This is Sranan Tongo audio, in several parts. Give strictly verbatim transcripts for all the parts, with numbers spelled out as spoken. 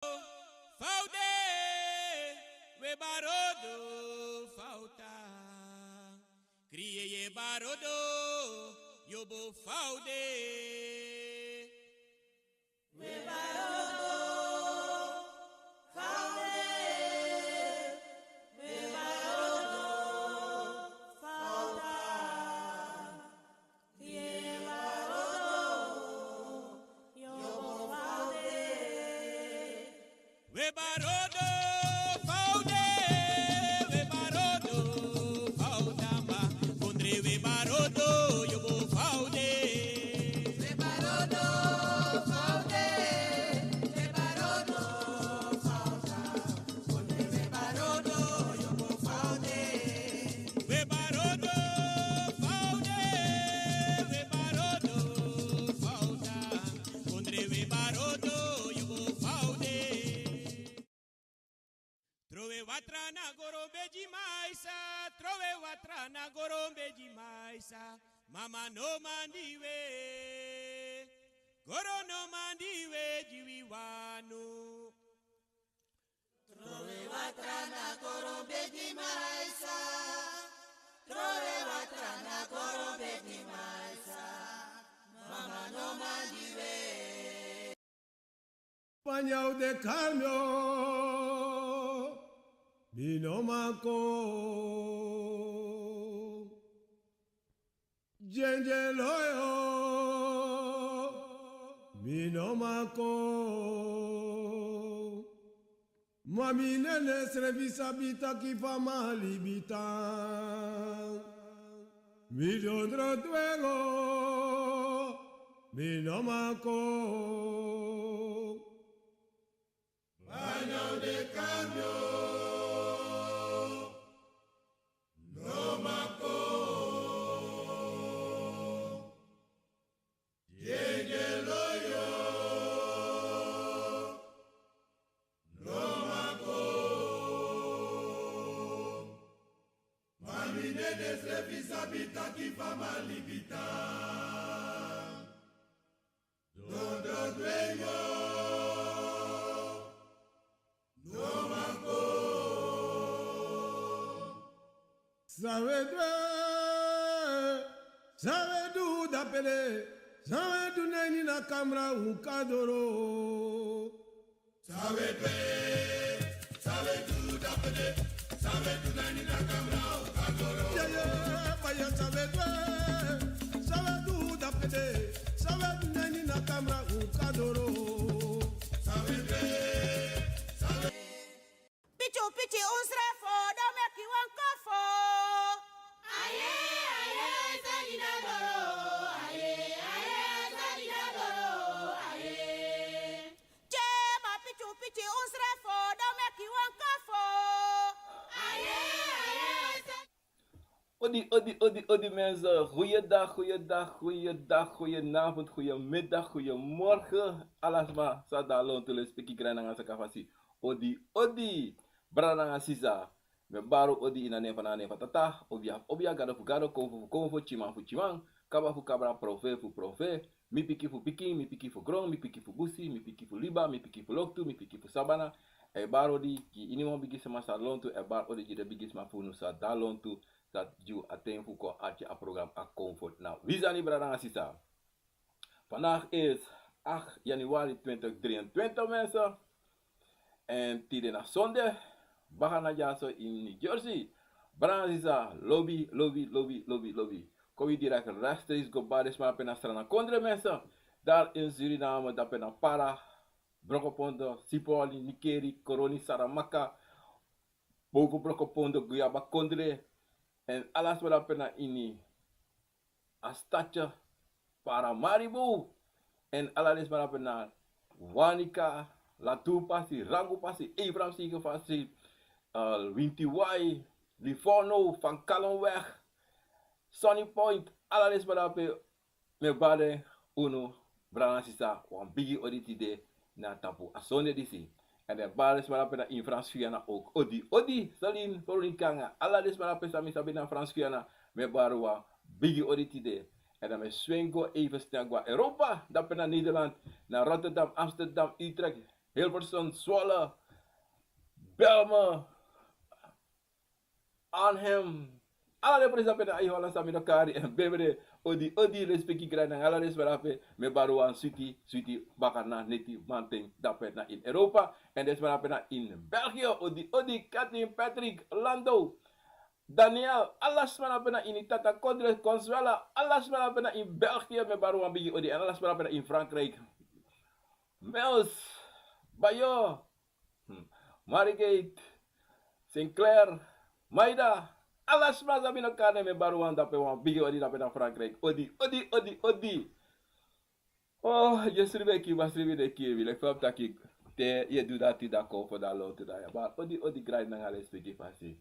Fa u de, we barodo, fa u ta. Kriye ye barodo, yobo fa u de. We barodo, fa u de, we barodo, fa u ta. Ye barodo, yobo fa u de. We barodo, fa u de, we barodo, fa u tamba. Kondre we barodo, yobo fa u de. We barodo, fa u de, we barodo, fa u tamba. Kondre we barodo, yobo fa u de. We barodo, fa u de, we barodo, fa u ta. Kondre we barodo, yobo fa u de. Trowe watra na goro bedi maisa, trowe watra na goro bedi maisa. Mama no mandi we, goro no mandi we di wi wanu. Trowe watra na goro bedi maisa. Trowe watra na goro bedi maisa. Mama no mandi we. Panya u de kari mi o, mi no man kon. Dyenye loyo, mi no man kon. Ma mi nene srefi sabi taki fa mi libi tan. Mi dondro dwengo, mi no man kon. Panya u de kari mi o, no man kon. Dyenye loyo, no man kon. Ma mi nene srefi sabi taki fa mi libi tan. Dondro dwengo, no man kon. San we du, san we du dape de, san we du na ini a kamra un kan doro. San we du, san we du dape de, san we du na ini a kamra un kan doro. Yeah, yeah, baya, san we du, san we du dape de, san we du na ini a kamra un kan doro. San we du, san we Pichu, pichu, un srefi o, dan meki wan kofo. Aye, aye, sani na doro. Aye, aye, sani na doro. Aye. Che, ma pichu, pichu, un srefi o, dan meki wan kofo. Aye, aye, sani Odi, odi, odi, odi mensen. Goeiedag, goeiedag, goeiedag, goedenavond, goedemiddag, goedemorgen. Alasma, sa da lontu, lespeki grani nanga saka fasi. Odi, odi. Brada nanga sisa. Mi e bari odi ini a nen fu Tata, obia fu obia, gado fu gado, konfo fu konfo, tyiman fu tyiman, kaba fu kabra, profe fu profe. Mi pikin fu pikin, mi pikin fu gron, mi pikin fu busi, mi pikin fu liba, mi pikin fu loktu, mi pikin fu sabana. E bari odi gi iniwan bigisma sa lontu, e bari odi gi den bigisma fu unu sa da lontu, dati gi unu a ten fu kon arki a program A Comfort na wi sani, brada nanga sisa. Vandaag is acht januari twintig drieëntwintig, mensen. En tide na sonde, baka na dyaso in New Jersey. Brada nanga sisa, lobi, lobi, lobi, lobi, lobi. Kon wi direct rechtstreeks go bari den sma dape na Sranan kondre, mensen. Daar in Suriname, dape na Para, Brokopondo, Sipoli, Nickerie, Coronie, Saramacca, boven Brokopondo, Guyaba kondre. En ala sma dape na ini a stadje Paramaribo. En ala den sma dape na Wanica, Latour pasi, Rangoon pasi, Abraham Seeger pasi, eh, Wintiwai, Livorno, Van Kallenweg, Sunny Point, ala den sma dape, mi e bari unu, brada nanga sisa, wan bigi odi tide na tapu a sonde disi. En mi e bari den sma dape na ini Frans Guyana ook. Odi, odi, Celine, Veronica nanga ala den sma dape san mi sabi na Frans Guyana, mi e bari wan bigi odi tide. En dan mi e swingi go even snel go na Europa, dape na Nederland, na Rotterdam, Amsterdam, Utrecht, Hilversum, Zwolle, Belmer, Arnhem. Ala den presi ape na Holland san mi no kari en bebere. Odi, odi, lespeki, grani nanga ala den sma ape. Mi e bari wan switi, switi bakana neti manten dape na ini Europa. Èn den sma ape na ini België. Odi, odi, Katin, Patrick, Lando, Daniel, ala sma ape na ini, Tata Kodre, Consuela, ala sma ape na ini België. Mi e bari wan bigi odi. Èn ala sma ape na ini Frankrijk. Mels, Bayo, Hmm. Marigate, Sinclair, Maida, ala sma san mi no kari nen, mi e bari wan dape, wan bigi odi dape na Frankrijk. Odi, odi, odi, odi. Oh, yu e sribi, yu e sribi, yu e sribi, leki fa mi taki. Te yu e du dati, dan kon fu dati, lotu dati. Bari odi, odi, grani nanga lespeki fasi.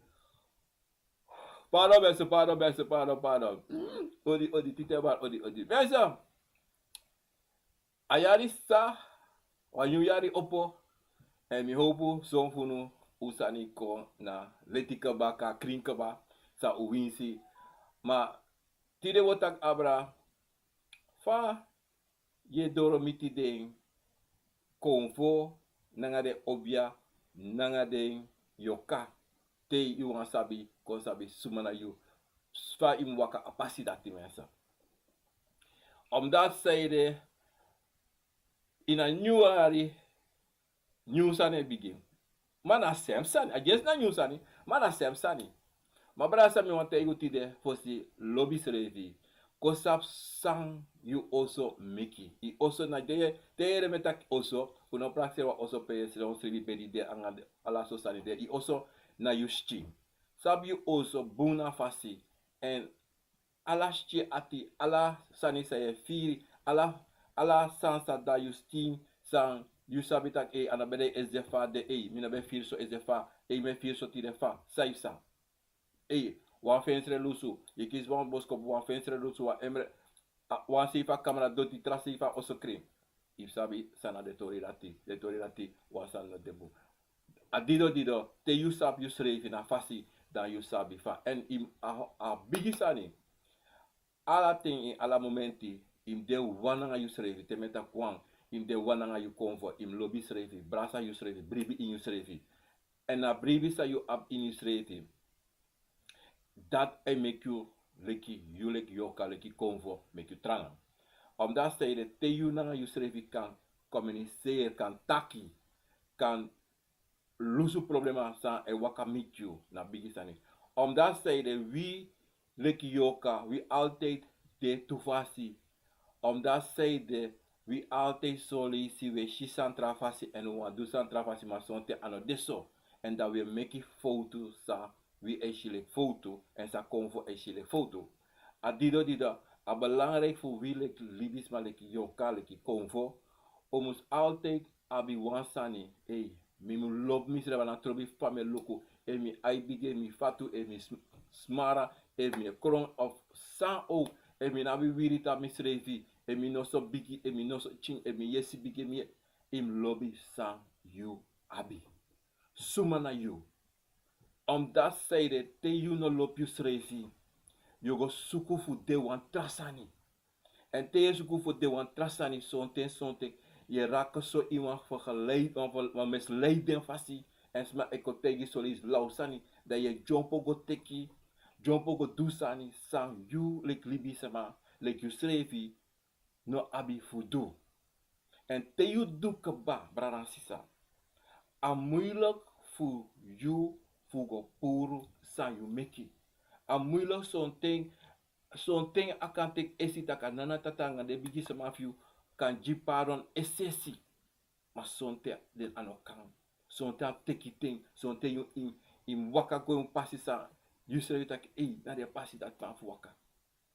Pardon, mensen, pardon, mensen, pardon, pardon. Hmm. Odi, odi, tite, bari odi, odi. Mensen. A yari sa, wan nyun yari opo, èn mi howpu son fu unu, un sani kon na leti kaba, krin kaba, san un winsi. Ma tide wi o taki abra, fa yu e doro miti den konfo nanga den obia nanga den yoka, te yu wani sabi, kon sabi suma na yu, fa yu mu waka a pasi dati, mensen. Omdat zij de, ini a nyun yari, nyun sani e bigin. Ma na sem sani, a dyesi na nyun sani, ma na sem sani. Ma brada, san mi wani taigi yu tide, fosi, lobi yusrefi. Kon sabi san yu oso meki. Yu oso na de, te yu yere mi e taki oso, un no prakseri wan oso pe yu e sidon sribi, bedi de, nanga ala so sani de. Yu oso na yu skin. Sabi yu oso bun na fasi. Èn ala skin ati, ala sani san yu e firi, ala, ala sani san de na yu skin, san yu sabi taki, ei, a no ben de esi fa de, ei, mi no ben firi so esi fa, ei, mi e firi so tide fa, san yu sa. Ei, wan fensre lusu, yu kisi wan boskopu, wan fensre lusu, wan emre, a, wan sei fu a kamera doti, tra sei fu a oso krin. Yu sabi san na den tori dati, den tori dati, wan sani no de bun. A dido dido, te yu sabi yusrefi na fasi, dan yu sabi fa. Èn yu mu, a, a bigi sani. Ala ten, ini ala momenti, yu mu de wan nanga yusrefi, te mi e taki wan, yu mu de wan nanga yu konfo, yu mu lobi yusrefi, brasa yusrefi, bribi ini yusrefi. Èn a bribi san yu abi ini yusrefi, dati e meki yu leki, yu leki yorka, leki konfo, meki yu tranga. Omdat zij de, te yu nanga yusrefi kan communiceren, kan taki, kan lusu problema san e waka miti yu, na bigi sani. Omdat zij de, wi leki yorka, wi altijd de tu fasi. Omdat zij de, wi altijd son leisi wi e si san tra fasi èn wi wani du san tra fasi, ma sonten a no de so. Èn dan wi e meki fowtu san wi e si leki fowtu, èn san konfo e si leki fowtu. A dido dido, a belangrijk fu wi leki libisma, leki yorka, leki konfo, un mus altijd abi wan sani, ei, mi mu lobi misrefi, a no trobi fa mi e luku, efu mi ai bigi, efu mi fatu, efu mi sm-, smara, efu mi e kron of san ook, efu mi no abi wiri tapu misrefi, efu mi noso bigi, efu mi noso pikin, efu mi yesi bigi, mi, yu mu lobi san yu abi. Suma na yu. Omdat zij de, te yu no lobi yusrefi, yu o go suku fu de wan tra sani. Èn te yu e suku fu de wan tra sani, sonten, sonten yu e raak so ini wan vergeleid, wan ver-, wan misleiding fasi. Èn sma e kon taigi yu son leisi law sani, dan yu e dyompo go teki, dyompo go du sani san yu leki libisma, leki yusrefi, no abi fu du. Èn te yu du kaba, brada, sisa, a muilik fu yu fu go puru san yu meki. A muilik sonten, sonten a kan teki esi taki a nana, tata nanga den bigisma fu yu kan gi pardon es'esi. Ma sonten den a no kan. Sonten a teki ten, sonten yu, yu, yu mu waka go ini pasi san yusrefi taki, ei, na den pasi dati mi abi fu waka.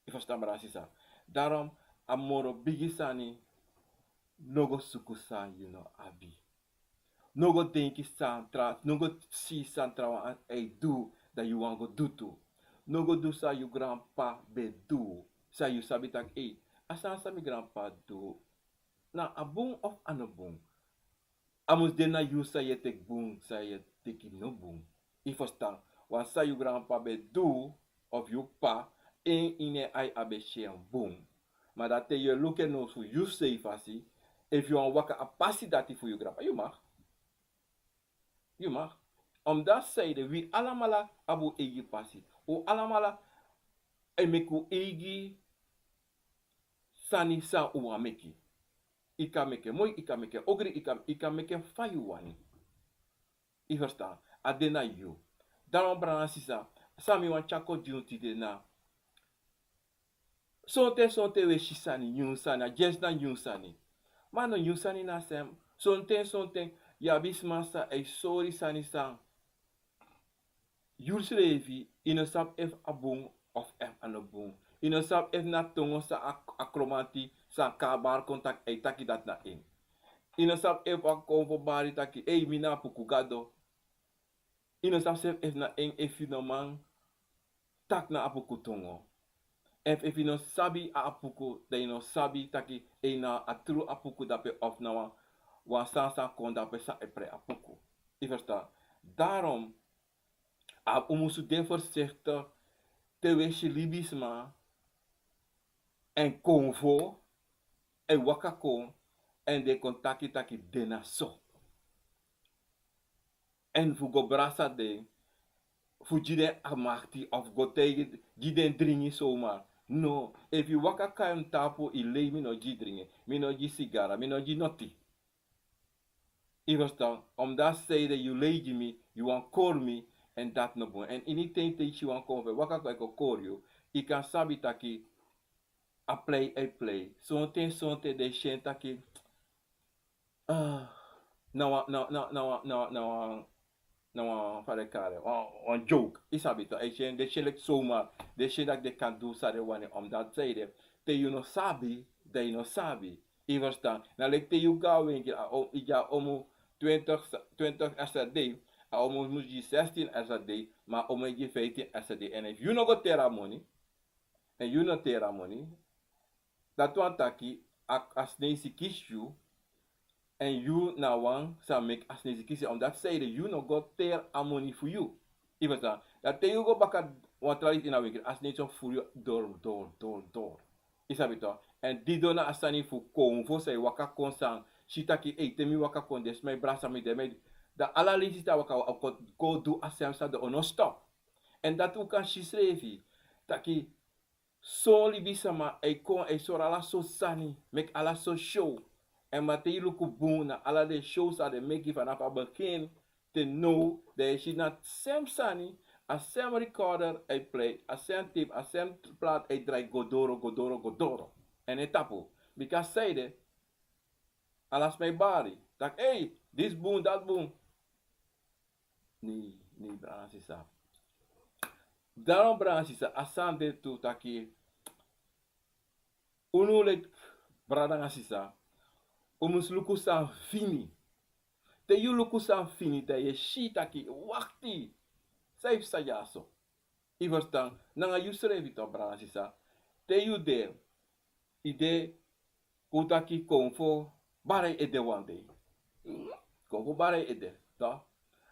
Yu ferstan, brada, sisa. Daarom, a moro bigi sani, no go suku san yu no abi. No go denki san tra, no go si san trawan e du, dan yu wani go du tu. No go du san yu granp'pa ben du, san yu sabi taki, ei, a sani san mi granp'pa du, na a bun of a no bun? A mus de na yu san yu e teki bun, san yu e teki no bun. Yu ferstan, wan san yu granp'pa ben du, of yu p'pa, en ini en ai a ben si en bun. Ma dan te yu e luku en now fu yu sei fasi, efu yu wani waka a pasi dati fu yu granp'pa, yu mag. Yu mag. Omdat zij de wi alamala abi un eigi pasi. Un alamala e meki un eigi sani san un wani meki. Yu kan meki en moi, yu kan meki en ogri, yu kan, yu kan meki en fa yu wani. Yu ferstan? A de na yu. Dan wan brada sisa, san mi wani tyari kon gi un tide na, sonten sonten un e si sani, nyun sani, a dyesi na nyun sani. Ma a no nyun sani na a sem. Sonten sonten yu abi sma san e sori sani san yu srefi yu no sabi efu a bun of efu a no bun. Yu no sabi efu na tongo san a, a kromanti san kon bari kon taki, a e taki dati na en. Yu no sabi efu a kon fu bari taki, ei, mi na a puku gado. Yu no sabi srefi efu na en, efu yu no man taki na a puku tongo. Efu, efu yu no sabi a, a puku, dan yu no sabi taki ei, na a tru a puku dape of na wan, wan sani san kon dape san e prei a puku. Yu ferstan? Daarom, a, un musu de voorzichtig te un e si libisma èn konfo e waka kon èn den kon taki taki den na so. Èn fu go brasa den, fu gi den a makti of go taigi, gi den dringi zomaar. No, efu yu waka kon na mi tapu, yu lei, mi no gi dringi, mi no gi sigara, mi no gi noti. Yu ferstan? Omdat zij de yu lei gi mi, yu wani kori mi, èn dati no bun. Èn ini ten te yu si wan konfo e waka kon e kon kori yu, yu kan sabi taki a plei a e plei. Sonten sonten den e si en taki, ah, na wan, na, na, na wan, na wan, na wan, na wan, fa den e kari en, wan, wan joke. Yu sabi toch, a e si en, den e si en leki zomaar, den e si en taki den kan du san den wani. Omdat zij de, te yu no sabi, dan yu no sabi. Yu ferstan? Na leki te yu go na winkri, a o, yu gi a omu twintig, twintig S R D, a omu mus gi zestien S R D, ma a omu e gi vijftien S R D. Èn efu yu no go teri a moni, èn yu no teri a moni, dati wani taki a, a sneisi kisi yu, èn yu na wan san meki a sneisi kisi yu, omdat zij de yu no go teri a moni fu yu. Yu ferstan? Dan te yu go baka wan tra leisi ini a winkri, a sneisi o furu yu doro, doro, doro, doro. Yu sabi toch? Èn didon na a sani fu konfo san e waka kon, san si taki, ei, te mi waka kon, den sma e brasa mi, den mi e, dan ala leisi te a waka, a o kon go du a sem sani, dan a no stop. Èn dati un kan si srefi taki son libisma e kon e sori ala sortu sani, meki ala sortu show. Èn ma te yu luku bun na ala den show san den meki fanafu a begin te now, dan yu e si na a sem sani, a sem recorder e plei, a sem tape, a sem plaat e drai go doro, go doro, go doro. Èn e tapu. Bika zij de, ala sma e bari taki, ei, disi bun, dati bun. Nei, nei, brada nanga sisa. Daarom, brada nanga sisa, a sani de tu taki, unu leki brada nanga sisa, un mus luku san fini. Te yu luku san fini, dan yu e si taki, wakti, san e psa dyaso. Yu ferstan? Nanga yu srefi toch, brada nanga sisa. Te yu de, yu de, un taki konfo bari ede wan dei. Konfo bari ede, toch?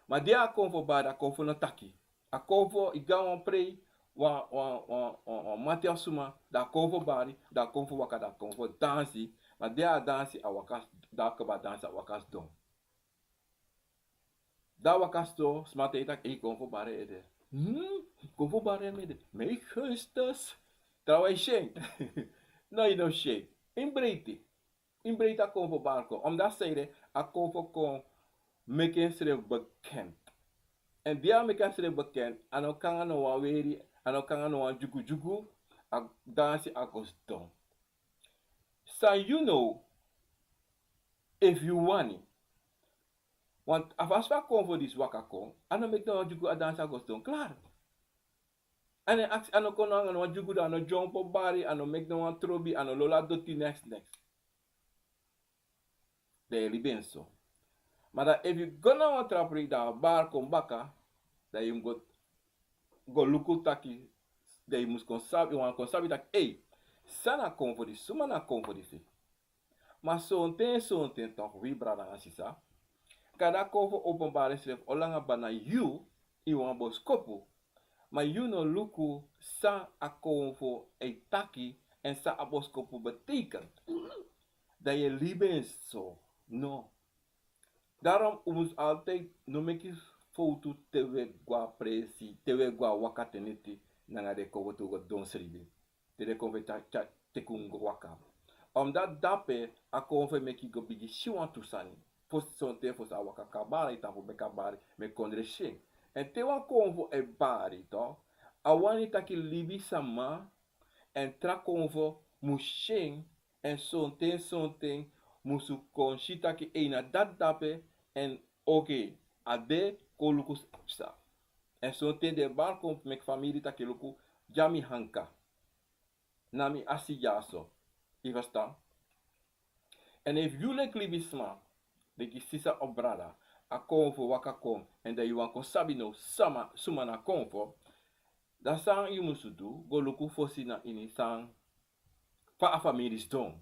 Ma di a konfo bari, a konfo no taki. A konfo, yu go na wan prei, wan, wan, wan, wan, wan mati of suma, dan a konfo bari, dan a konfo waka, dan a konfo dansi. Ma di a dansi, a waka, dan a kaba dansi, a waka sidon. Dan a waka sidon, sma taigi taki, ei, konfo bari ede. Hmm? Konfo bari mi ede. Mijn Christus. Trawan yu si en? No, yu no si en. Yu mus breiti. Yu mus breiti a konfo bari kon. Omdat zij de, a konfo kon meki ensrefi bekend. Èn di a meki ensrefi bekend, a no kon nanga no wan weri, a no kon nanga no wan dyugudyugu, a dansi, a go sidon. San yu now, efu yu wani. Want a fasi fa a konfo disi waka kon, a no meki no wan dyugu, a dansi, a go sidon, klaar. A no e aksi, a no kon nanga no wan dyugu, dan a no dyompo bari, a no meki no wan trobi, a no lolo a doti, neks, neks. Dan yu e libi en so. Ma dan efu yu go na wan tra prei, dan a bari kon baka, dan yu mus go, go luku taki, dan yu mus kon sabi, yu wani kon sabi taki, ei, san na a konfo disi, suma na a konfo disi. Ma sonten, sonten toch, wi brada nanga sisa, kande a konfo openbari ensrefi, olanga baka na yu, ini wan boskopu, ma yu no luku san a konfo e taki, èn san a boskopu betekent. Dan yu e libi en so, no. Daarom un mus altijd no meki fowtu te un e go na presi, te un e go na waka ten neti nanga den konfo te un go don sribi. Te den konfo e tyari, tyari, teki un go waka. Omdat dape a konfo e meki go bigin si wantu sani. Fosi sonten fosi a waka kon a bari, a e tapu meki a bari, meki kondre si en. Èn te wan konfo e bari, toch, a wani taki libisama èn tra konfo mus si en, èn sonten sonten musu kon si taki ei na dati dape, èn oké, a de, kon luku san psa. Èn sonten den e bari kon meki famiri taki luku, dya mi hanka. Na mi asi dyaso. Yu e ferstan? Èn efu yu leki libisma, leki sisa of brada, a konfo waka kon, èn dan yu wani kon sabi now sama, suma na konfo, dan san yu musu du, go luku fosi na ini san, fa a famiri sidon.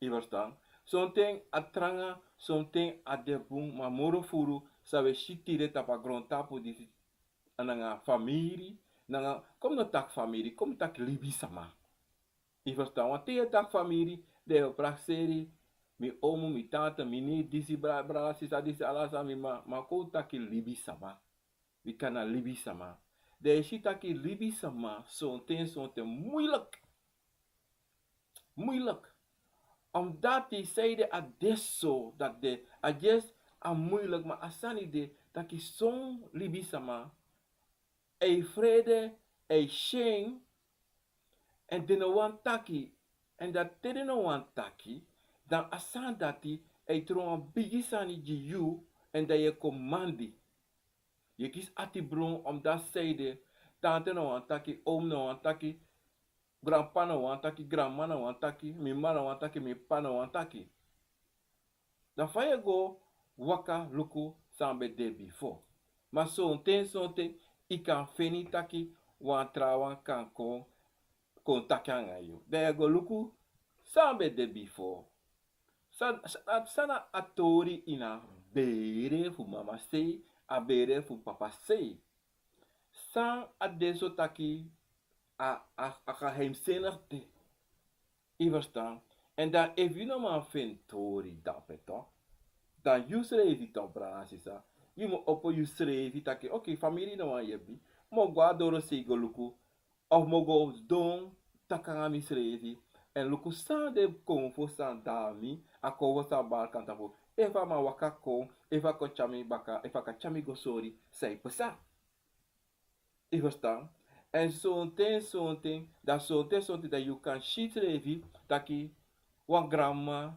Yu e ferstan? Sonten a tranga, sonten a de bun, ma moro furu san un e si tide tapu a grontapu disi, nanga famiri, nanga, kon mi no taki famiri, kon mi taki libisama. Yu e ferstan? Want te yu e taki famiri, dan yu e prakseri mi omu, mi tante, mi niti disi, bra-, brada, sisa disi, ala san, mi ma, ma kon un taki libisama. Bika na libisama. Dan yu e si taki libisama sonten, sonten moeilijk. Moeilijk. Omdat yu sabi a de so, dati de, a yes, a moeilijk, ma a sani de taki son libisama, a e frede, a e syen, èn den no wani taki, èn dan te den no wani taki, dan a sani dati a e tron wan bigi sani gi yu, èn dan yu e kon mandi. Yu e kisi ati blon, omdat san ede, tante no wani taki, oom no wani taki, granpa no wani taki, granma no wani taki, mi mama no wani taki, mi papa no wani taki. Dan fa yu e go waka luku san ben de bifo. Ma sonten sonten yu kan feni taki wan trawan kan kon, kon taki nanga yu. Dan yu e go luku san ben de bifo. San, san, san na a tori ini a bere fu mama sei, a bere fu papa sei. San a de so taki a, a, a geheimzinnig de. Yu e ferstan? Èn dan efu yu no man feni tori dape, toch, dan yu srefi, toch, brada, sisa, yu mu opo yu srefi taki, oké, famiri no wani yepi, mi o go na dorosei go luku, of mi o go sidon taki nanga mi srefi, èn luku san den konfo san de na mi, a konfo san bari kon tapu, efu a man waka kon, efu a kon tyari mi baka, efu a kan tyari mi go sori san e pasa. Yu e ferstan? Èn sonten sonten, dan sonten sonten dan yu kan si srefi taki wan granma,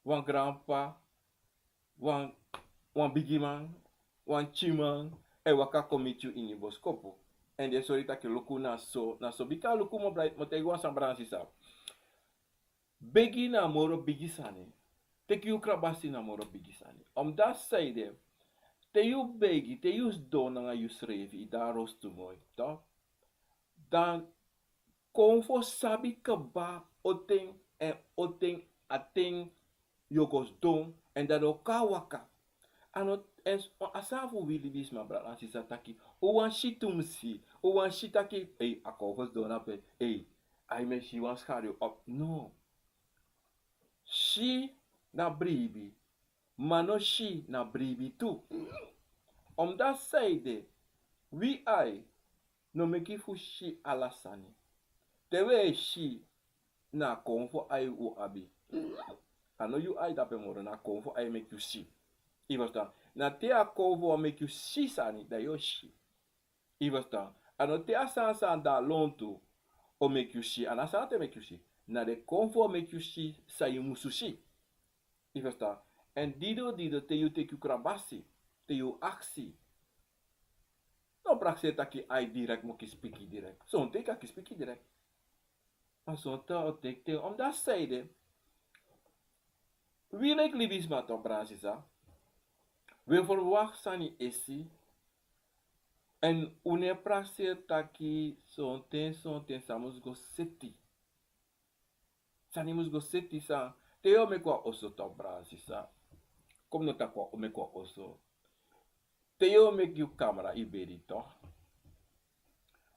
wan granpa, wan, wan bigiman, wan tyiman, e waka kon miti yu ini boskopu. Èn den e sori taki luku na so, na so. Bika luku, mi o taigi wan sani, brada, sisa. Begi na moro bigi sani. Teki yu krabasi na moro bigi sani. Omdat san ede, te yu begi, te yu sidon nanga yu srefi, yu de na rostu moi, toch, dan konfo sabi kaba on ten èn on ten a ten yu o go sidon, èn dan den o kon na waka. A no, èn a sani fu wi libisma, brada, sisa, taki un wani si tumsi, un wani si taki, ei, a konfo sidon na pe, ei, ai, mi e si wan skadu op. No. Si na bribi, ma no si na bribi tu. Omdat san ede, wi ai no meki fu si ala sani. Te wi e si, na konfo ai un abi. A no yu ai dape moro, na konfo ai meki yu si. Yu e ferstan? Na te a konfo wani meki yu si sani, dan yu o si. Yu e ferstan? A no te a sani san de na lontu o meki yu si, a no a sani dati e meki yu si. Na den konfo o meki yu si san yu musu si. Yu e ferstan? Èn didon didon te yu teki yu krabasi, te yu aksi. No prakseri taki ai direkt mi o kisi piki direkt. Sonten yu kan kisi piki direkt. Ma sonten o teki ten, omdat san ede, wi leki libisma, toch, brada, sisa, wi e ferwakti sani esi, èn un no e prakseri taki sonten sonten sani mus go seti. Sani mus go seti san. Te yu o meki wan oso, toch, brada, sisa. Kon mi no taki wan, o meki wan oso. Te yu o meki yu kamra, yu bedi, toch.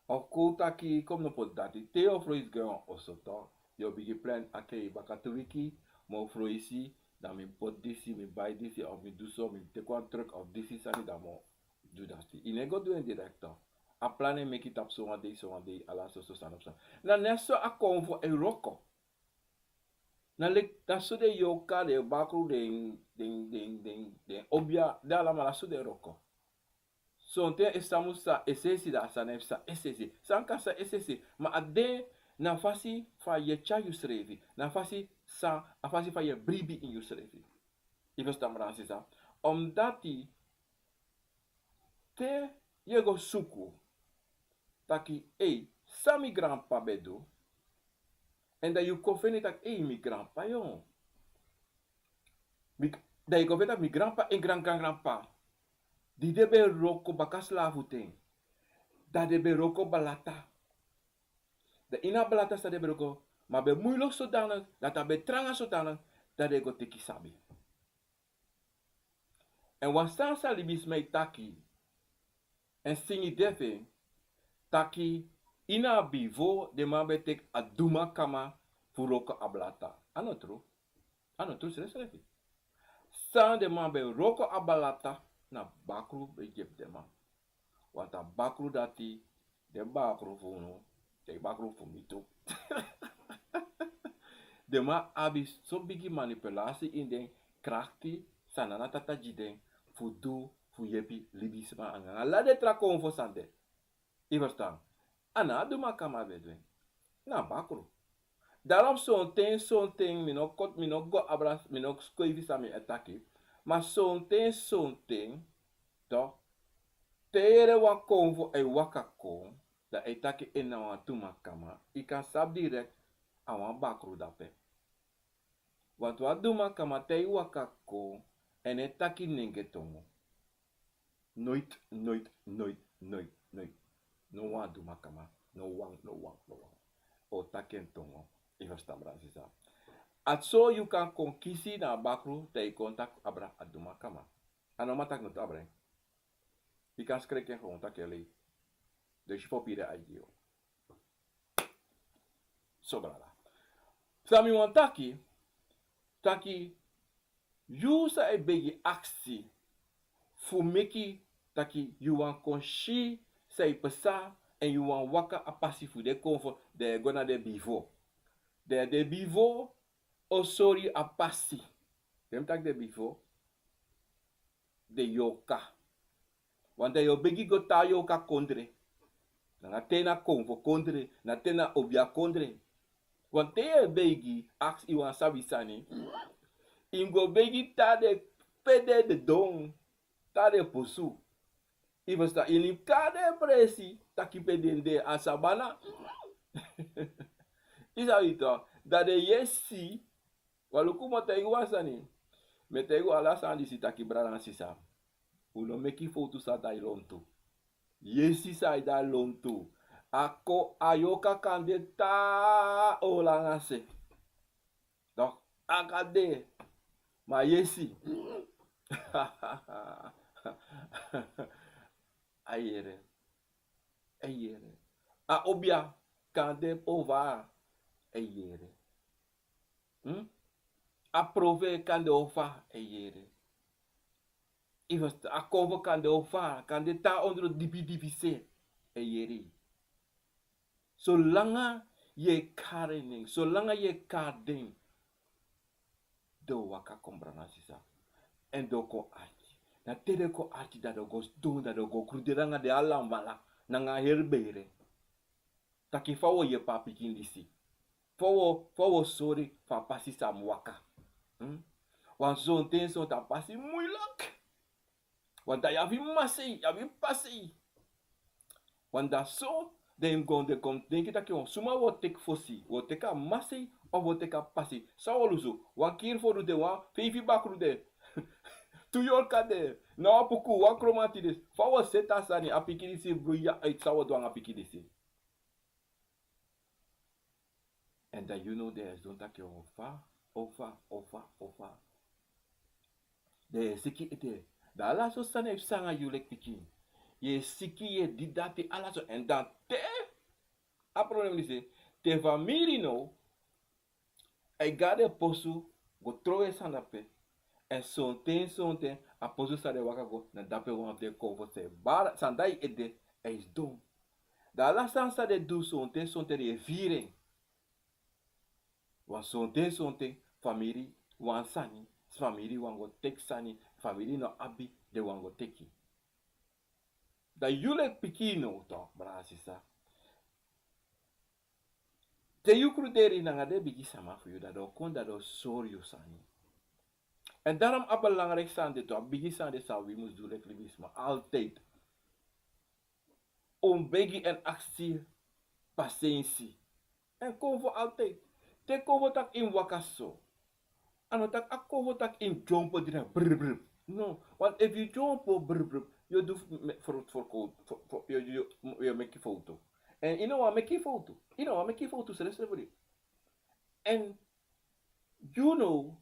Of kon un taki, kon mi no poti dati. Te yu o froisi go ini wan oso, toch, yu o bigin plan, oké, baka tu wiki mi o froisi, Dan mi poti disi, mi bai disi, of mi du so, mi teki wan truck of disi sani, dan mi o du dati. Yu no e go du en direct. A plan e meki tapu so wan dei, so wan dei, ala soso sani o psa. Na ne so a konfo e wroko. Na leki, na so den yorka, den bakru, den, den, den, den, den obia, den alamala so den e wroko. Sonten e sa mu sa es'esi, dan a sani e psa es'esi. San kan sa es'esi, ma a de na fasi fa yu e tyari yusrefi, na fasi san, a fasi fa yu e bribi ini yusrefi. Yu e ferstan, brada nanga sisa? Omdati te yu e go suku taki, ei, san mi granp'pa ben du, èn dan yu kon feni taki, ei, mi granp'pa, yo. Mi, dan yu kon feni taki mi granp'pa, en gran gran granp'pa, di den ben wroko baka slafu ten, dan den ben wroko balata. Dan ini a balata san den ben wroko, ma ben muilok sodanig, dati a ben tranga sodanig, dan den go teki sabi. Èn wan sani san libisma e taki, èn singi de fu en, taki ini a bifo den man ben teki a dumakama fu wroko a balata. A no tru. A no tru srefsrefi. San den man ben wroko a balata, na bakru ben gi den man. Want a bakru dati, den bakru fu unu, den bakru fu mi tu. Den man abi so bigi manipulasi ini den krakti san Nana Tata gi den fu du, fu yepi libisma anga ala den tra konfo sani de. Yu e ferstan? A no a dumakama ben du en. Na bakru. Daarom sonten, sonten, mi no koti, mi no go abra, mi no skwefi san mi e taki. Ma sonten, sonten, toch, te yu yere wan konfo e waka kon, dan a e taki en na wan dumakama, yu kan sabi direct a wan bakru dape. Want wan dumakama te yu waka kon, en e taki nenge tongo. Nooit, nooit, nooit, nooit, nooit. No wan dumakama, no wan, no wan, no wan. O taki en tongo. Yu e ferstan, brada nanga sisa? A so yu kan kon kisi na a bakru, dan yu kon taki abra a dumakama. A no man taki no tu abra en. Yu kan skreki en gewoon taki en lei. Dus yu fu piri a I D o. So, brada. San mi wani taki, taki yu san e begi aksi fu meki taki yu wani kon si san e pasa, èn yu wani waka a pasi fu den konfo, dan yu e go na den bifo. Dan den bifo o sori yu a pasi. Den mi taki den bifo, den yorka. Want dan yu o begi go te a yorka kondre. Nanga te na konfo kondre, na te na obia kondre. Want te yu e begi, aksi yu wani sabi sani, yu mus go begi te a de pe den de don, te a de posu. Yu e ferstan, yu mus kon a den presi, taki pe den de, a sabana. Yu sabi toch, dan den yesi, wan luku, mi o taigi wan sani. Mi e taigi un ala sani disi taki, brada nanga sisa, un no meki fowtu san dai lontu. Yesi san e dai lontu. A kon, a yorka kan de te a o langa se. Donc, a kan de, ma yesi. A yere. A yere. A obia kan de over. A yere. Hmm? A profe kan de over, a yere. Even a konfo kan de over, kan de te a ondro dipi dipi se, a yere. Solanga yu e kari nen, solanga yu e kari den, den o waka kon, brada nanga sisa. Èn den o kon arki. Na te den kon arki, dan den o go sidon, dan den o go kruderi nanga den alamala, nanga heri bere. Taki fa wi o yepi a pikin disi. Fa wi o, fa wi o sori fu a pasi sa mu waka. Hmm? Want sonten, sonten a pasi muilek. Want dan yu abi masei, yu abi pasei. Want dan so, den kon, den kon denki taki wan suma wi o teki fosi, wi o teki a masei, of wi o teki a pasi. San wi o lusu, wan kiri fu du den wan, feifi bakru de. Tu yorka de, na wan puku, wan kromanti disi. Fa wi o seti a sani, a pikin disi, bruya uit, san wi o du anga a pikin disi. Èn dan yu no, den e sidon taki ofa, ofa, ofa, ofa. Den e siki ete. Dan ala so sani e psa anga yu leki pikin. Yu e siki, yu e didati, ala so. Èn dan te a problem disi, te famiri no, a e go na den posu go trowe sani dape. Èn sonten sonten a posu san den waka go na dape wan fu den konfo san e bari san dai ede. A e sidon. Dan ala sani san den du sonten sonten den e firi en. Wan sonten sonten famiri wan sani, famiri wan go teki sani, famiri no abi, den wan go teki. Dan yu leki pikin no tok brada sisa. Te yu kruderi nanga den bigi sama fu yu dan den o kon dan den o sori yu sani. Èn darom a belangriki sani de tu a bigi sani de san wi mus du leki libisma altid. Un begi èn aksi pasensi. Èn konfo altid. Te konfo taki yu mus waka so. A no taki a konfo taki yu mus dyompo dina bribri. No. Want efu yu dyompo bribri yu o du forkowtu. Yu o meki fowtu. Èn yu no wani meki fowtu. Yu no wani meki fowtu srefsrefri. Èn yu no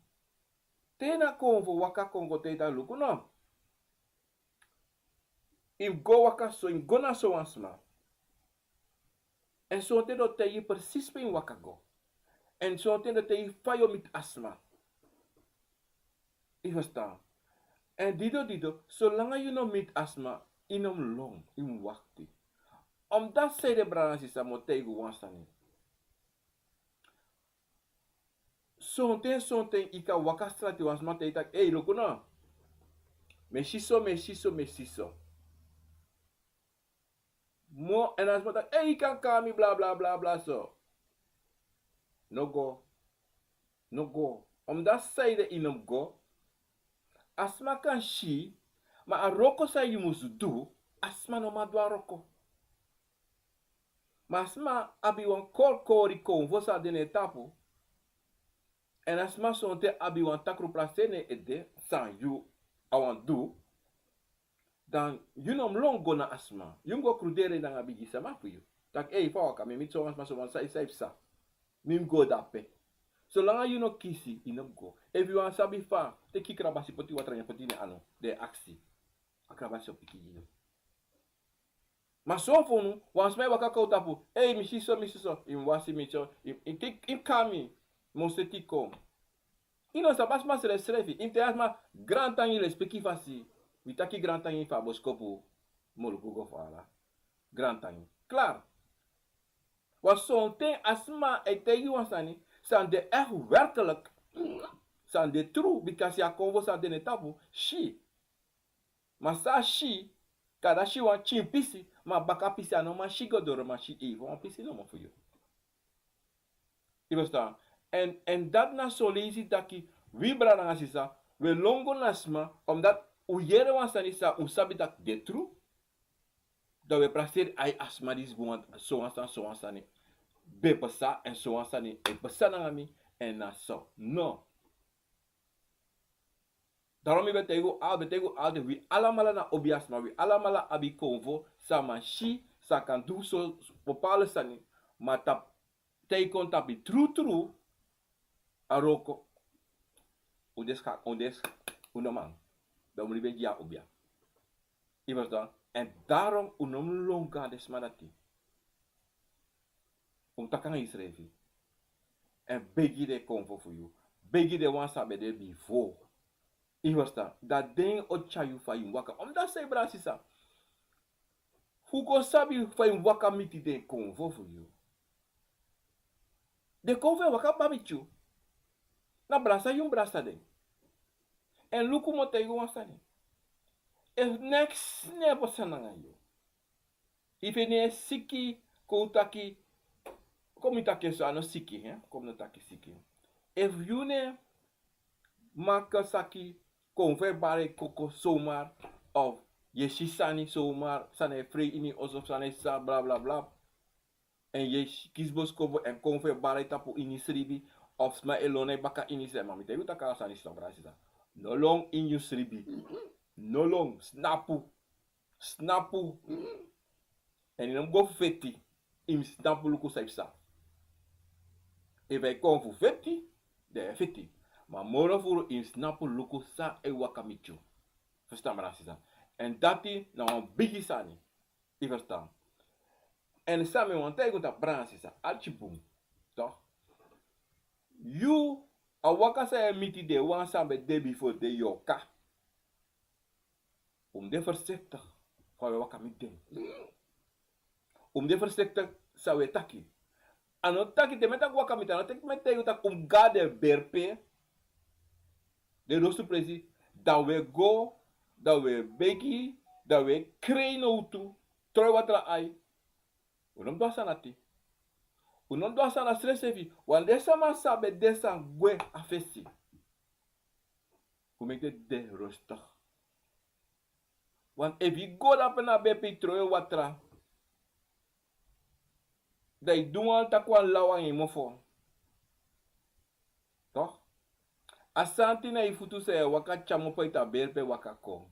te na konfo waka konfo te yu taki luku no. Yu mus go waka so yu mus go na sowan sma. Èn sonten den o taigi yu presis pe yu mus waka go. Èn sonten den o taigi yu fa yu o miti a sma. Yu ferstan? Èn dido dido solanga yu no miti a sma, yu no mus lon, yu mus wakti. Omdati san yu de brada na sisa mi o taigi wan sani. Sonten sonten yu kan waka strati wan sma te yu taki ei luku no. Mi e si so mi e si so mi e si so. Mo èn a sma taki ei yu kan kari mi blablabla so. No go. No go. Omdati san yu de yu no mus go. A sma kan si. Ma a wroko san yu mus du a sma no man du a wroko. Ma a sma abi wan korikori konfo san de na en tapu. Èn a sma sonten abi wan takru prase na en ede san yu a wani du. Dan yu no mus lon go na a sma yu mus go kruderi nanga bigi sama fu yu. Taki ei fa waka mi e miti sowan sma sowan san yu san yu psa. Mi mus go dape. Solanga yu no kisi yu no mus go. Efu yu wani sabi fa teki krabasi poti watra yu poti ini anu. Den e aksi. A krabasi o piki gi yu. Ma son fu unu wan sma e waka kon tapu. Ei mi si so mi si so yu mus wasi mi so. Yu mus kami. Mi o seti kon. Yu no sabi a sma srefsrefi yu mus taigi a sma. Grantangi lespeki fasi. Mi taki grantangi fu a boskopu. Moluku go fu ala. Grantangi klar. Wan sonten a sma e taigi wan sani san de echt werkelik. San de tru bikasi a konfo san de na en tapu si. Ma san a si. Kan a si wan tyin pisi. Ma a baka pisi a no man si go doro man si efu wan pisi nomo fu yu. Yu ferstan? Èn dati na son leisi taki wi brada nanga sisa wi e lon go na sma. Omdati un yere wan sani san un sabi taki de tru. Dan wi e prakseri ai a sma disi bun wantu sowan sani sowan sani ben pasa èn sowan sani e pasa nanga mi. Èn na so no. Darom mi ben taigi un al ben taigi un al den wi alamala na obi a sma wi alamala abi konfo san man si san kan du so. Bepale sani ma tapu te yu kon tapu yu trutru. A wroko un de skak un de skak un no man. Dan un mus libi en gi a obia. Yu ferstan? Èn darom un no mus lon go na den sma dati. Un mus taki nanga yusrefi èn begi den konfo fu yu. Begi den wan san ben de bifo. Yu ferstan? Dan den o tyari yu fa yu mus waka omdati san yu brada sisa. Fu kon sabi fa yu mus waka miti den konfo fu yu. Den konfo e waka baba miti yu. Na brasa yu mus brasa den. Èn luku mi o taigi wan sani. Efu neks no e pasa nanga yu. Efu yu no e siki kon un taki kon mi taki en so a no siki kon mi no taki siki. Efu yu no e maki saki konfo e bari koko somar of yu e si sani somar sani e frei ini oso sani e sa blablabla. Èn yu e kisi boskopu èn konfo e bari tapu ini sribi of sma e lon na yu baka ini sribi ma mi taigi un taki ala sani sisa brada sisa. No lon ini yu sribi. No lon snapu. Snapu. Èn yu no mus go fu feti. Yu mus snapu luku san yu psa. Efu a e kon fu feti dan yu e feti. Ma moro furu yu mus snapu luku san e waka miti yu. Ferstan brada sisa? Èn dati na wan bigi sani. Yu ferstan? Èn san mi wani taigi un tapu brada sisa arki bun. Tok. Yu A waka san yu e miti den wan san ben de bifo den yoka. Un mus de versiktik fa un e waka miti den. Un mus de versiktik san un e taki. A no taki te mi e taki waka miti, a no taki mi e taigi un taki un mus go na den berpe, den losu presi, dan un e go, dan un e begi, dan un e krei nowtu, troi watra ai. Un no mus du a sani dati. Un no mus du a sani dati srefsrefi. Wan den sama san ben de san gwe a fesi. Un meki den de rustig. Want efu yu go dape na berpe yu troi watra, dan yu du wan taki wan law nanga yu mofo. Toch? A santi na yu futu san yu e waka tyari opo ete a berpe waka kon.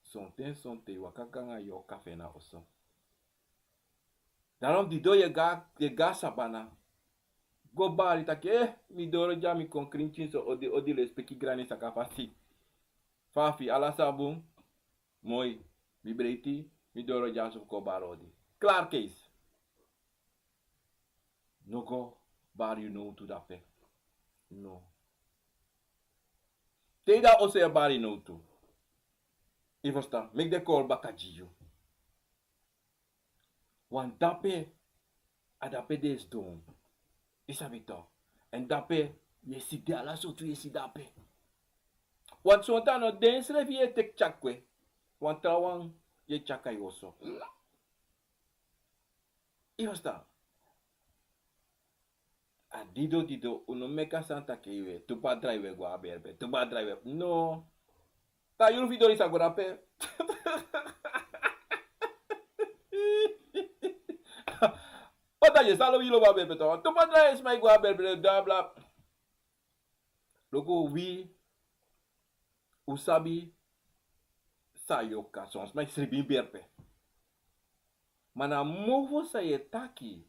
Sonten sonten yu waka go nanga yu kafe na oso. Daarom di dei yu e go na sabana, go bari taki: "Eh, mi doro dya, mi kon krin pikinso, odi, odi, lespeki, grani, saka fasi. Fa a firi, ala sani bun?" "Moi, mi breiti, mi doro dya so fu kon bari odi." Klaar, keis. No go bari yu nowtu dape. No. Te yu de na oso yu e bari nowtu, yu ferstan, meki den kori baka gi yu. Want dape, a dape den e sidon. Yu sabi toch. Èn dape yu e si den, ala sortu yu e si dape. Want sonten a no den srefi yu e teki tyari gwe. Wan trawan yu e tyari kon na yu oso. Yu ferstan? A dido dido, un no meki a sani taki yu e tu padra yu e go na berpe, tu padra yu e, no. Te a yuru fu yu doro yu sa go dape. O taki yu sa lobi lobi a berpe toch. Tu padra yu e sma yu go na berpe, bla bla. Luku, wi, un sabi san a yoka, son sma e sribi ini berpe. Ma na mofo san yu e taki.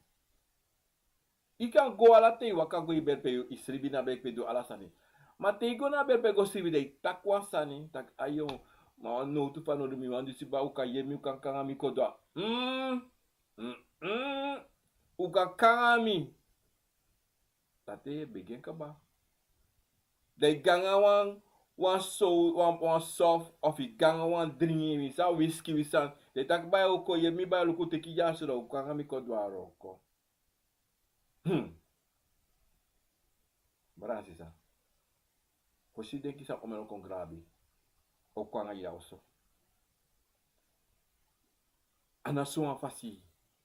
Yu kan go ala ten, yu waka go ini berpe, yu sribi na berpe, du ala sani. Ma te yu go na berpe go sribi, dan yu taki wan sani, taki: "Ayo, ma wan nowtu fanowdu, mi wani disi, baa, un kan yere mi, un kan kon nanga mi kon du a." Mm, mm, mm. Un kan kon nanga mi. Dati yu e begi en kaba. Dan yu go nanga wan, wan so, wan, wan soft, of yu go nanga wan dringi, wi sa whisky, wi san. Dan yu taki: "Baa, yu o kon yere mi, baa, luku, teki dyanso, dan un kon nanga mi kon du a wroko." Hmm. Brada nanga sisa, fosi yu denki san omeni o kon grabi, o kon nanga yu na oso. A no so wan fasi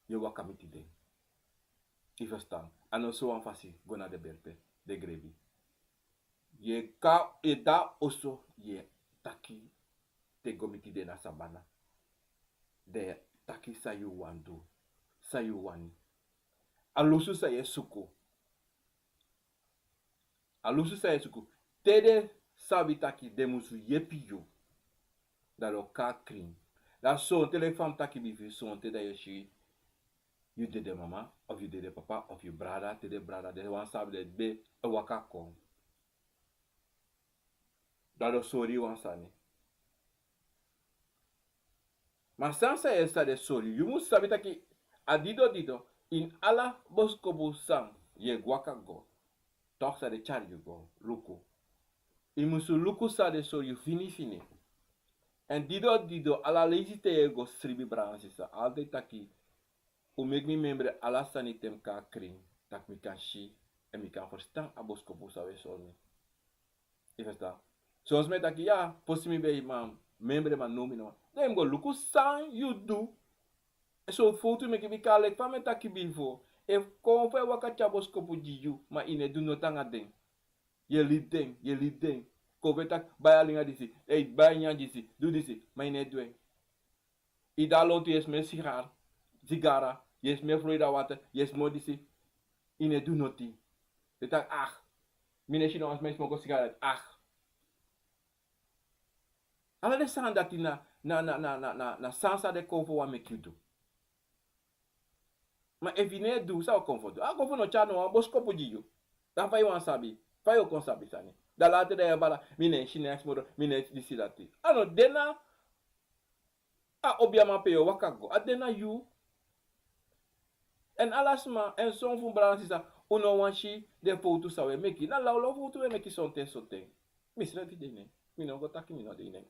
yu e waka miti den. Yu ferstan? A no so wan fasi go na den berpe, den grebi. Yu e kon, yu e de na oso, yu e taki te go miti den na sabana. Den e taki san yu wani du, san yu wani. A lusu san yu e suku. A lusu san yu e suku. Te den sabi taki den musu yepi yu, dan den o kon na krin. Dan sonten, leki fa mi taki bifo, sonten dan yu o si yu dede mama, of yu dede papa, of yu brada, te den brada, den wan sabi, den ben e waka kon. Dan den o sori yu wan sani. Ma san san yu e sa den sori, yu musu sabi taki a dido dido, ini ala boskopu san yu e waka go, toch, san den tyari yu go luku, yu musu luku san den sori yu fini fini. Èn dido dido, ala leisi te yu e go sribi, brada nanga sisa, altijd taki: "Un meki mi memre ala sani te mi kon na krin, tak' mi kan si èn mi kan ferstan a boskopu san un e sori mi." Yu ferstan? Son sma e taki: "Ya, fosi mi ben e man, memre, ma now mi no man." Dan yu mus go luku san yu du. Èn son fowtu meki, bika leki fa mi e taki bifo, efu konfo e waka tyari boskopu gi yu, ma yu no e du noti nanga den. Yu e libi den, yu e libi den. Konfo e taki: "Bai a linga disi, ei, bai nyan disi, du disi," ma yu no e du en. Yu de na lontu, yu e smeru sigara, sigara, yu e smeru Florida water, yu e smeru disi, yu no e du noti. Yu e taki: "Ah, mi no e si no wan sma e smoko sigaret, ah." Ala den sani dati na, na, na sani san den konfo wani meki yu du. Ma efu yu no e du, san o konfo du? A konfo no tyari no wan boskopu gi yu. Dan fa yu wani sabi? Fa yu o kon sabi sani? Dan later dan yu e bala: "Mi no e si, no e smodo, mi no e disi, dati." A no de na a obiaman pe yu o waka go, a de na yu. Èn ala sma, èn son fu un brada nanga sisa, Un no wani si den fowtu san un e meki. Na lawlaw fowtu un e meki sonten sonten. Mi srefi de nen. Mi no go taki mi no de nen.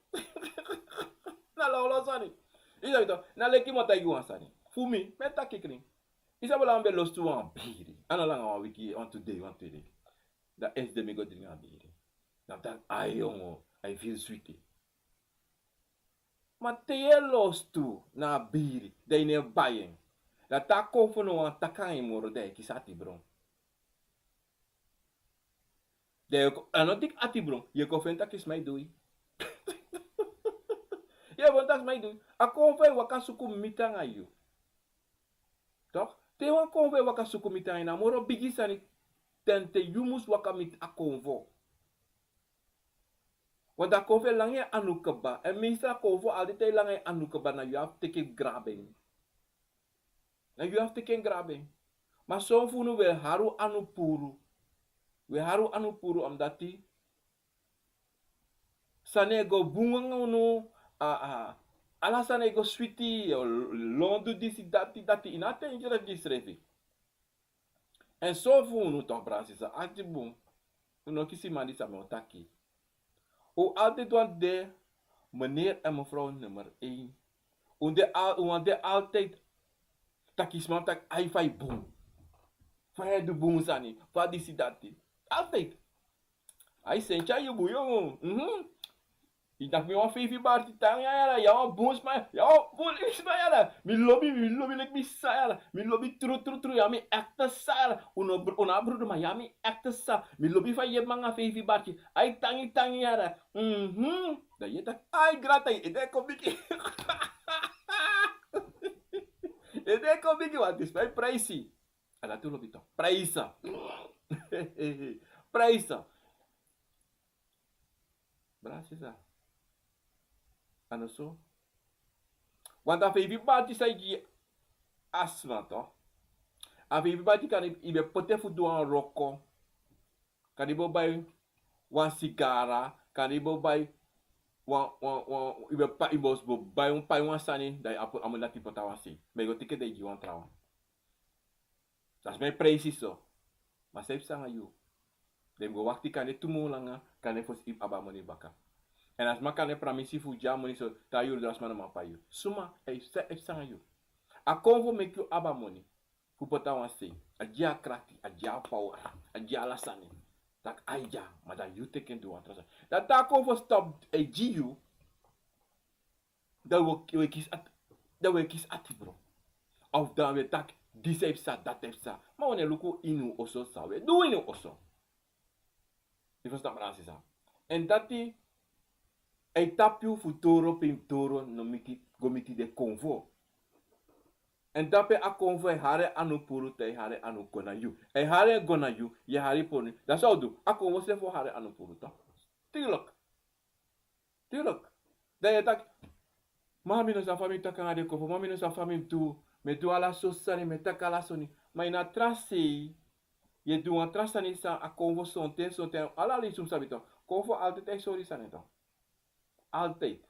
Na lawlaw sani. I sabi tok, na leki mi o taigi wan sani. Fu mi, mi e taki krin. I sabi langa mi ben lostu wan biri. A no langa wan wiki, wan tu dei, wan tu dei. Dan esde mi go dringi a biri. Dan mi taki, ai yongo, ai firi switi. Ma te yu e lostu na a biri, dan yu no e bai en. Dan te a konfo no wani taki nanga yu moro, dan yu e kisi atibron. Dan yu e kon, a no teki atibron, yu e kon feni taki sma e du yu. Yu e feni taki sma e du yu. A konfo e waka suku miti nanga yu. Toch? Te wan konfo e waka suku miti nanga yu, na moro bigi sani, dan te yu mus waka miti a konfo. Want a konfo e langa en anu kaba. En meestal a konfo altijd e langa en anu kaba, na yu abi fu teki en grabi en. Na yu abi fu teki en grabi en. Ma son fu unu, wi e hari un anu puru. Wi e hari un anu puru, omdat sani e go bun nanga unu, a, a, ala sani e go switi, o, lon du disi, dati, dati, yu no abi ten gi srefi. En so fu unu toch, brada, sisa, akti bun. Un no kisi man di san mi o taki. Un altijd wani de meneer en mevrouw nummer één. Un de al, un wani de altijd taki sma taki ai fa yu bun. Fa yu e du bun sani, fa disi dati. Altijd. Ai senti a yu bun yongo. Mhm. Yu taki mi wan feifi barki tan yara, yu a wan bun sma, yu a wan bun sma yara. Mi lobi, mi lobi leki mi sa yara. Mi lobi tru, tru, tru, yu a mi ekte sa yara. Un no br-, un no abi brudu, ma yu a mi ekte sa. Mi lobi fa yu yepi mi nanga feifi barki. Ai tangi, tangi yara. Mhm. Dan yu e taki, ai grata, yu ede e kon bigi. Yu ede e kon bigi, want disi wan e prijsi. A dati un lobi toch. Prijsa. Prijsa. Brada, sisa. A no so. Want a feifi barki san yu gi a sma toch. A feifi barki kande yu ben poti en fu du wan wroko. Kande yu bo bai wan sigara. Kande yu bo bai wan, wan, wan, yu ben pa-, yu bo, bo bai wan, pai wan sani. Dan yu abi, a moni dati poti na wan sei. Ma yu go teki en dan yu gi wan trawan. Dati mi e prijsi so. Ma san e psa nanga yu? Den mus go wakti kande tu mun langa, kande fosi yu abi a moni baka. Èn a sma kande pramisi fu gi a moni so, te a yuru doro a sma no man pai yu. Suma, e, san e psa nanga yu? A konfo meki yu abi a moni fu poti na wan sei. A gi yu a krakti, a gi yu a power, a gi yu ala sani. Taki ai dya, ma dan yu teki en du wan tra sani. Dan te a konfo stop e gi yu, dan wi o, wi e kisi ati, dan wi e kisi ati, bro. Of dan wi e taki, disi e psa, dati e psa. Ma wi no e luku ini un oso san wi e du ini un oso. Yu ferstan, brada, sisa? Èn dati e tapu yu fu doro pe yu mus doro, no miti, go miti den konfo. Èn dape a konfo e hari en anu puru, te e hari en anu go na yu. E hari en go na yu, yu e hari puru. Dan san un o du? A konfo srefi o hari en anu puru, toch? Tuurlijk. Tuurlijk. Dan yu e taki, ma mi no sabi fa mi taki nanga den konfo, ma mi no sabi fa mi mus du, mi e du ala sortu sani, mi e taki ala sani. Ma ini a tra sei, yu e du wan tra sani san a konfo sonten, sonten, ala leisi un sabi toch. Konfo altijd e sori sani toch. Altijd.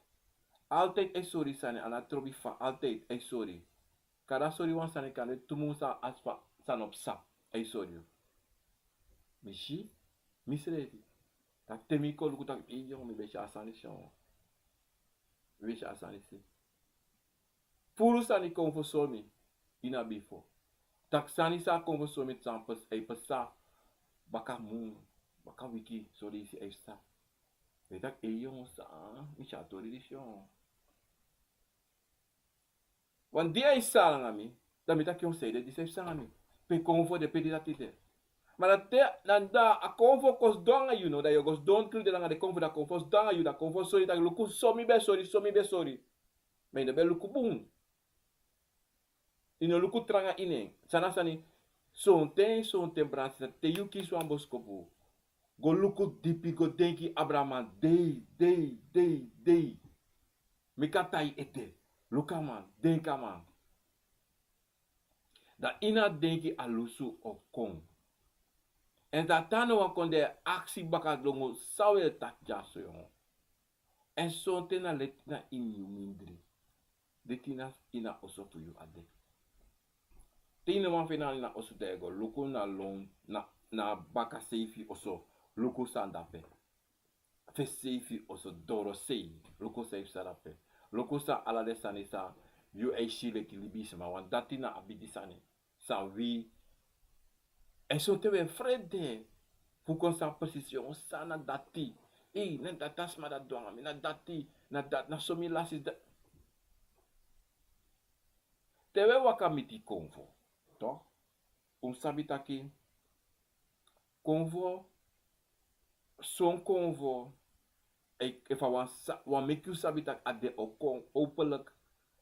Altijd e sori sani, a no trobi fa, altijd e sori. Kande a sori wan sani, kande tu mun san a sani no psa, a e sori yu. Mi si, mi srefi. Taki te mi kon luku taki, ei yongo, mi ben si a sani si. Mi ben si a sani si. Furu sani konfo sori mi ini a bifo. Taki sani san konfo sori mi san psa, a e psa. Baka mun, baka wiki, son leisi a e psa. Mi taki, ei yongo, san, mi si a tori disi yongo. Wan dei a e psa nanga mi, dan mi taki, yongo, san ede, disi e psa nanga mi. Pe konfo de, pe disi dati de. Ma dan te, dan a konfo kon sidon nanga yu no, dan yu o go sidon krin de nanga den konfo, dan konfo sidon nanga yu, dan konfo sori, dan luku so mi ben sori, so mi ben sori. Ma yu no ben luku bun. Yu no luku tranga ini en. San na sani, sonten, sonten, brada, sisa, te yu kisi wan boskopu, go luku dipi, go denki abra a man dei, dei, dei, dei. Meki a tan yu ete. Luku a man, denki a man. Dan ini a denki a lusu o kon. Èn dan te a no wani kon, dan yu e aksi baka dongo, san wi e taki dyaso, yongo. Èn sonten na leti na ini yu mindri. Leti na ini a oso fu yu a de. Te yu no man feni na osu, dan yu e go luku na lon, na, na baka seifi oso, luku san de ape. Fesi seifi oso, dorosei, luku san yu psa de ape. Luku san ala den sani san yu e si leki libisma, want dati na a bigi sani. San wi, èn sonten wi e frede fu kon sabi presisi, yu o sabi na dati. Ei, na dati a sma dati du nanga mi, na dati, na dati, na so mi lasi dati. Te wi e waka miti konfo, toch, un sabi taki konfo, son konfo, efu a wan sa-, wan meki un sabi taki a de o kon openlijk,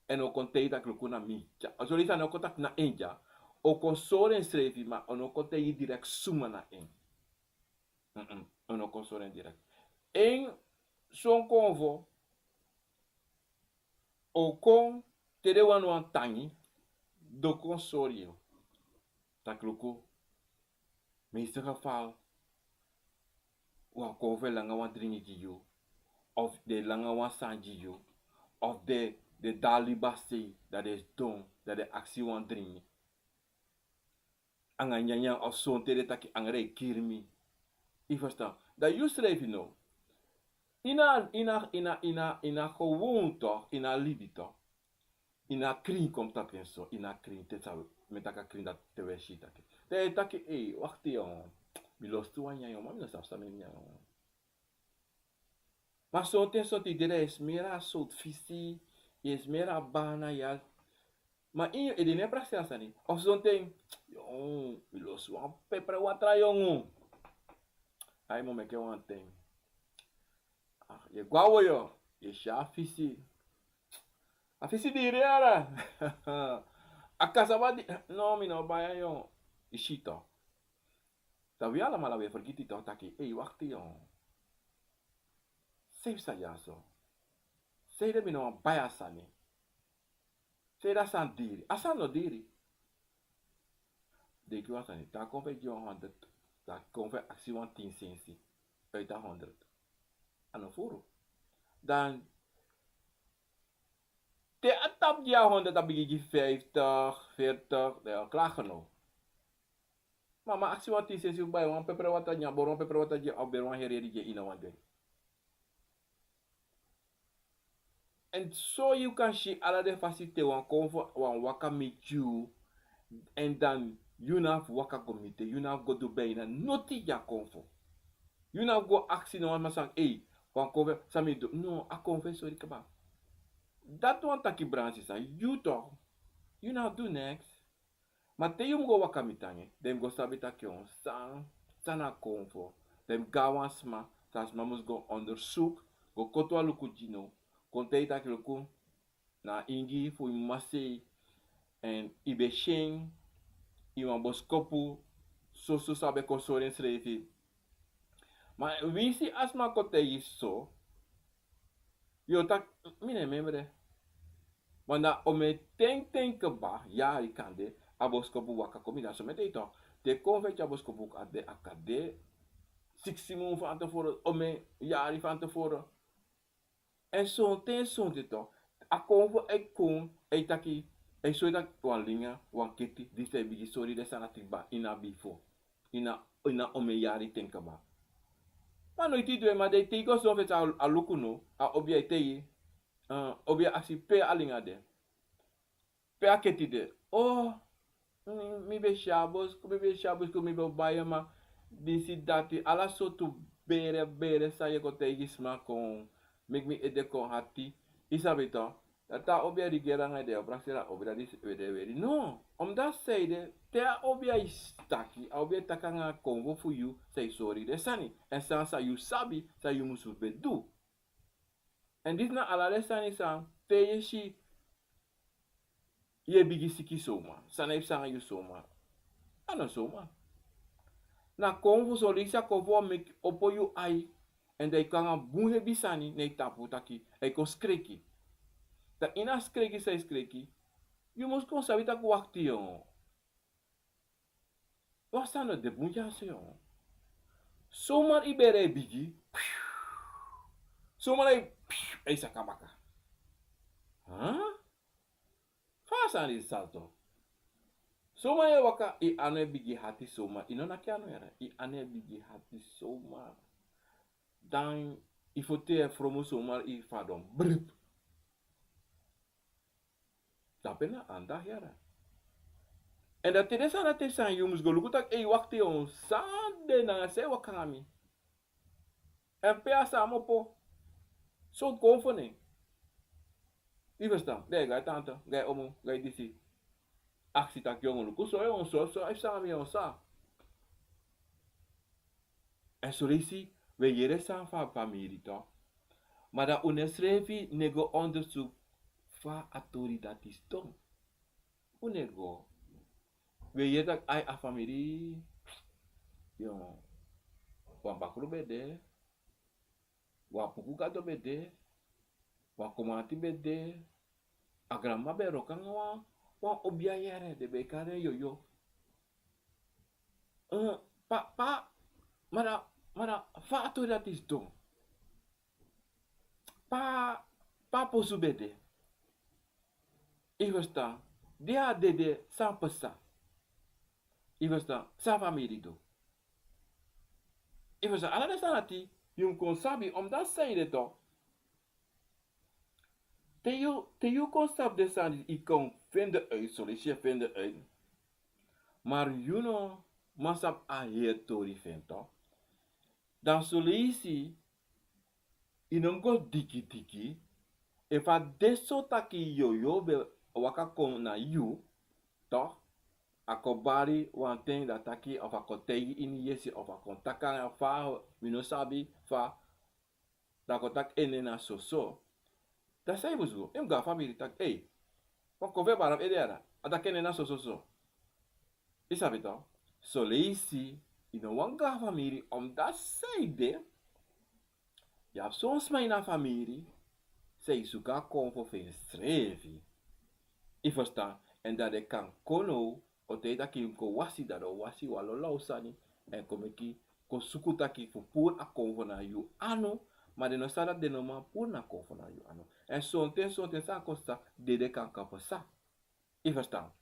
èn o kon taigi taki luku na mi dya. A sori sani o kon taki na en dya, o kon sori ensrefi, ma o no kon taigi direct suma na en. Mm-mm, o no kon sori en direct. En son konfo o kon te den wani wan tangi, den o kon sori yu taki luku, meeste geval, wan konfo e langa wan dringi gi yu, of den e langa wan sani gi yu, of den, den de a libi a sei, dan den sidon, dan den aksi wan dringi. Anga nyanyan of sonten den taki angre e kiri mi. Yu ferstan? Dan yu srefi no. Ini a, ini a, ini a, ini a, ini a gewon toch, ini a libi toch, ini a krin, kon mi taki en so, ini a krin, te san mi e taki a krin, dati te wi e si taki, te yu e taki, ei, wakti yongo, mi lostu wan nyanyan, ma mi no sabi san mi e nyan. Ma sonten, sonten dei dan yu e smeri a sowtu fisi, yu e smeri a bana ya. Ma ini yu ede no e prakseri a sani. Of sonten, yongo, mi lostu wan pepre watra yongo. Ai, mi o meki en wanten. Ah, yu e go a woyo, yu e si a fisi. A fisi diri yara. A kasaba di-, no, mi no o bai en yongo. Yu si toch. Dan wi alamala wi e fergiti toch taki, ei, wakti yongo. San yu psa dyaso? Sanede mi no wani bai a sani? Sanede a sani diri? A sani no diri. Denki wan sani, te a konfo e gi wan honderd, te a konfo e aksi wan tin sensi uit a honderd. A no furu. Dan te a tapu gi a honderd, a bigin gi vijftig, veertig, dan yu o klagen now. Ma a man aksi wan tin sensi fu bai wan pepre watra, nyan boro wan pepre watra gi en, of bere wan heri heri gi en, yu no wani du en. Èn so yu kan si ala den fasi te wan konfo wani waka miti yu, èn dan yu no abi fu waka go miti en, yu no abi fu go du bina noti gi a konfo. Yu no abi fu go aksi no wan sma san, ei, wan konfo, san mi du? No, a konfo e sori kaba. Dati wani taki, bransi, san yu du toch, yu no abi fu du neks. Ma te yu mus go waka miti nanga en, dan yu mus go sabi taki, on, san, san na konfo. Dan yu mus go na wan sma, san a sma mus go ondersuku, go koti wan luku gi yu now, kon taigi taki luku, na ingi fu yu mama sei, èn yu ben si en ini wan boskopu, soso san ben kon sori ensrefi. Ma winsi a sma kon taigi yu so, yu o taki, mi no e memre. Ma na omeni ten ten kaba, yari kande, a boskopu waka kon. Mi na so mi e taigi yu toch. Te konfo e tyari boskopu kon, a de, a kan de siksi mun fan tevoren, omeni yari fan tevoren. Èn sonten, sonten toch, a konfo e kon, e taki, e sori taki wan linga, wan keti, disi e bigin sori den sani dati kaba ini a bifo. Ini a, ini a omeni yari ten kaba. Ma noiti yu du en, ma dan te yu go sidon fesi a, a luku now, a obia e taigi, eh, obia e aksi pe a linga de, pe a keti de. Oh, mi, mi ben si a boskopu, mi ben si a boskopu, mi ben o bai en, ma disi, dati, ala sortu bere, bere san yu e kon taigi sma kon meki mi ede kon hati. Yu sabi toch. Dati a obia e rigeri nanga yu, dan yu o prakseri a obia dati, disi, weri, weri. No, omdat sanede, te a obia e taki, a obia e taki nanga a konfo fu yu san e sori den sani. Èn san, san yu sabi, san yu musu ben du. Èn disi na ala den sani san, te yu e si, yu e bigin siki soma. San na e psa nanga yu soma? A no soma. Na konfo, son leisi a konfo o meki, opo yu ai, èn dan yu kon nanga bun hebi sani na yu tapu taki, e kon skreki. Dan ini a skreki san yu skreki, yu mus kon sabi taki, wakti yongo. Wan sani no de bun dyaso, yongo. Somar yu bere e bigi. Somar yu, yu saka baka. Huh? Fa a sani de, salto? Soma e waka, i anu e bigi hati soma, i no naki anu yere, i anu e bigi hati soma. Dan i foti e fromo soma, i fadon brip. Dape na anda yere. En dati de san dati san yu mus go luku taki, ei, wakti, on san de nanga san e waka nanga mi. En pe a san mi opo. So kon fo nen. I ferstan, dan yu go na tanta, go na omo, go na disi. Aksi taki yu o luku so, yu o so, so, a san mi o sa. En soleisi, wi e yere san fu a famiri tok. Ma dan un no srefi no e go ondersuku fa a tori dati sidon. Un no e go. Wi e yere taki ai a famiri. Yu no, wan bakru ben de. Wan puku gado ben de. Wan komanti ben de. A granmama ben e wroko nanga wan, wan obia yere, den ben e kari en yoyo. Eh, pa, pa, ma dan, ma dan, fa a tori dati sidon. Pa, pa posu ben de. I ferstan, di a dede, san pasa. I ferstan, san famiri du. I ferstan, ala den sani dati, yu mus kon sabi, omdat san ede tok. Te yu, te yu kon sabi den sani, yu kon fende uit, soleisi e fende uit. Ma yu no man sabi a heri tori fu en tok. Dan soleisi, yu no mus go dikidiki, efu a de so taki yoyo ben waka kon na yu, tok, a kon bari wan ten dan taki, of a kon taigi ini yesi, of a kon taki nanga fa mi no sabi fa, dan a kon taki en nen na soso. Dan san yu mus du, yu mus go na famiri taki, ei, wan kon fu e bari fu ede yara, a taki en nen na sososo. I sabi tok, soleisi, yu no wani go na famiri, omdat san ede, yu abi son sma ini a famiri, san e suku a konfo fu ensrefi. I ferstan, en dan den kan kon now, o taigi taki yu mus kon wasi, dan den o wasi wan lawlaw sani, en kon meki, kon suku taki fu puru a konfo na yu anu, ma den no sabi dati den no man puru a konfo na yu anu. En sonten, sonten san a kon sa, dede kan kon pasa. I ferstan.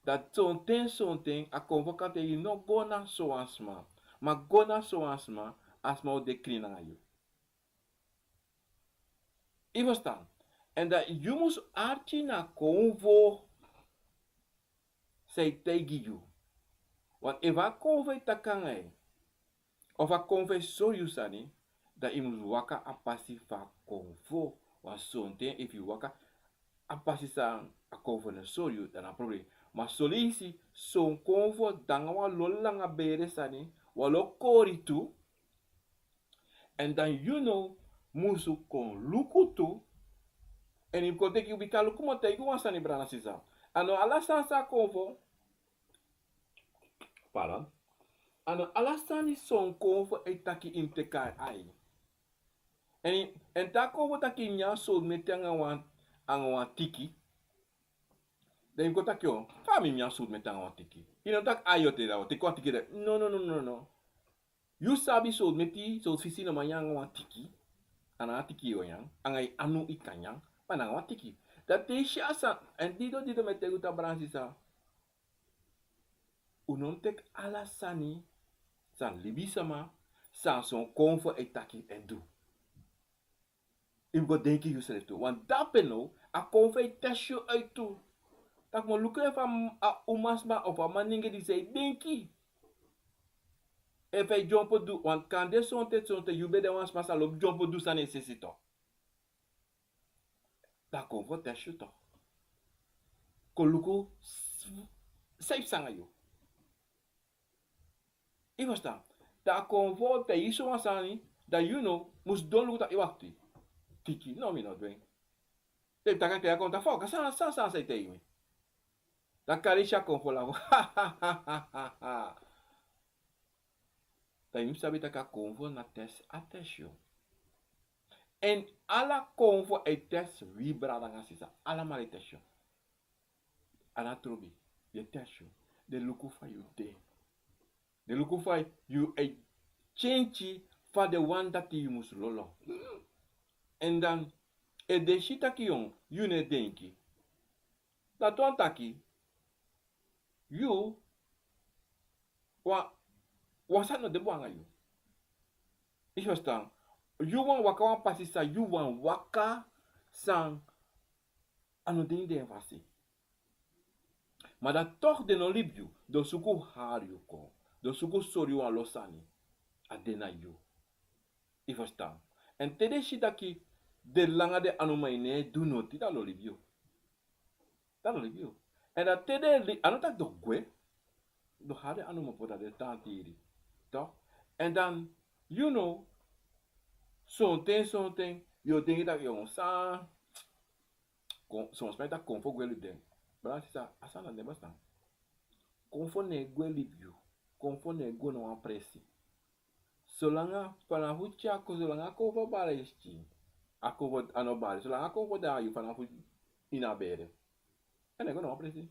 Dati sonten, sonten, a konfo kan taigi yu no go na sowan sma. Ma go na sowan sma, a sma o de krin nanga yu. I ferstan. En dan yu mus arki na konfo san e taigi yu. Want efu a konfo e taki nanga yu, of a konfo e sori yu sani, dan yu mus waka a pasi fu a konfo. Want sonten efu yu waka a pasi san a konfo no e sori yu, dan na problem. Ma soleisi, son konfo de nanga wan lo langa bere sani, wan lo kori tu, en dan yu no musu kon luku tu. En yu mus kon teki yu bika luku, mi o taigi wan sani, brada, sisa. A no ala sani san a konfo, pardon. A no ala sani son konfo e taki yu mus teki na yu ai. En, en te a konfo taki yu nyan sowtu meti anga wan, anga wan tiki. Dan yu kon taki, o, fa mi nyan sowtu meti anga wan tiki. Yu no taki ai, o, te dan o teki wan tiki dan. No, no, no, no, no. Yu sabi sowtu meti, sowtu fisi yu no man nyan anga wan tiki. A no wan tiki yu o nyan, anga yu anu yu kan nyan, ma nanga wan tiki. Dan te yu si a sani, en didon, didon mi e taigi yu, brada, sisa. Un no mus teki ala sani san libisama, san son konfo e taki, e du. Yu mus go denki yusrefi tu. Want dape now, a konfo e tesi yu uit tu. Taki mi o luku efu a umasma of a manengre disi e denki. Efu a e dyompo du, want kande sonten, sonten yu ben de wan sma san lobi dyompo du sani e sesi tu. Dan a konfo tesi yu tu. Kon luku s-, san e psa nanga yu. Yu ferstan. Dan a konfo taigi yu sowan sani, dan yu no mus sidon luku taki, wakti. Tiki, no, mi no du en. Te yu taki a taigi a konfo taki, fa, san, san, san, san yu taigi mi. Dan kari si a konfo lafu. Dan yu mus sabi taki a konfo na test a test yu. En ala konfo e test wi, brada nanga sisa. Alamala e test yu. A no trobi, den e test yu. Den e luku fa yu de. Den e luku fa yu e kenki fa den wani dati yu mus lolo. En dan, efu den si taki yu, yu no e denki. Dati wani taki, yu wan, wan sani no de bun nanga yu. Yu ferstan? Yu wani waka wan pasi san yu wani waka, san a no de ini den fasi. Ma dan toch den no libi yu, den o suku hari yu kon, den o suku sori yu wan lo sani. A de na yu. Yu ferstan? Èn te den si taki den langa den anuma ini en du noti, dan den o libi yu. Dan den o libi yu. Èn dan te den li-, a no taki den o gwe, den o hari den anuma poti na den tan tiri. Toch? Èn dan, you know, sonten, sonten yu o denki taki yu o san kon, son sma e taki konfo gwe libi den. Brada, sisa, a sani na den bestan. Konfo no e gwe libi yu. Konfo no e gwe na wan presi. Solanga, fanafu tyako, solanga konfo bari e skin, a konfo a no bari. Solanga konfo de na yu fanafu ini a bere, a no e gwe na wan presi.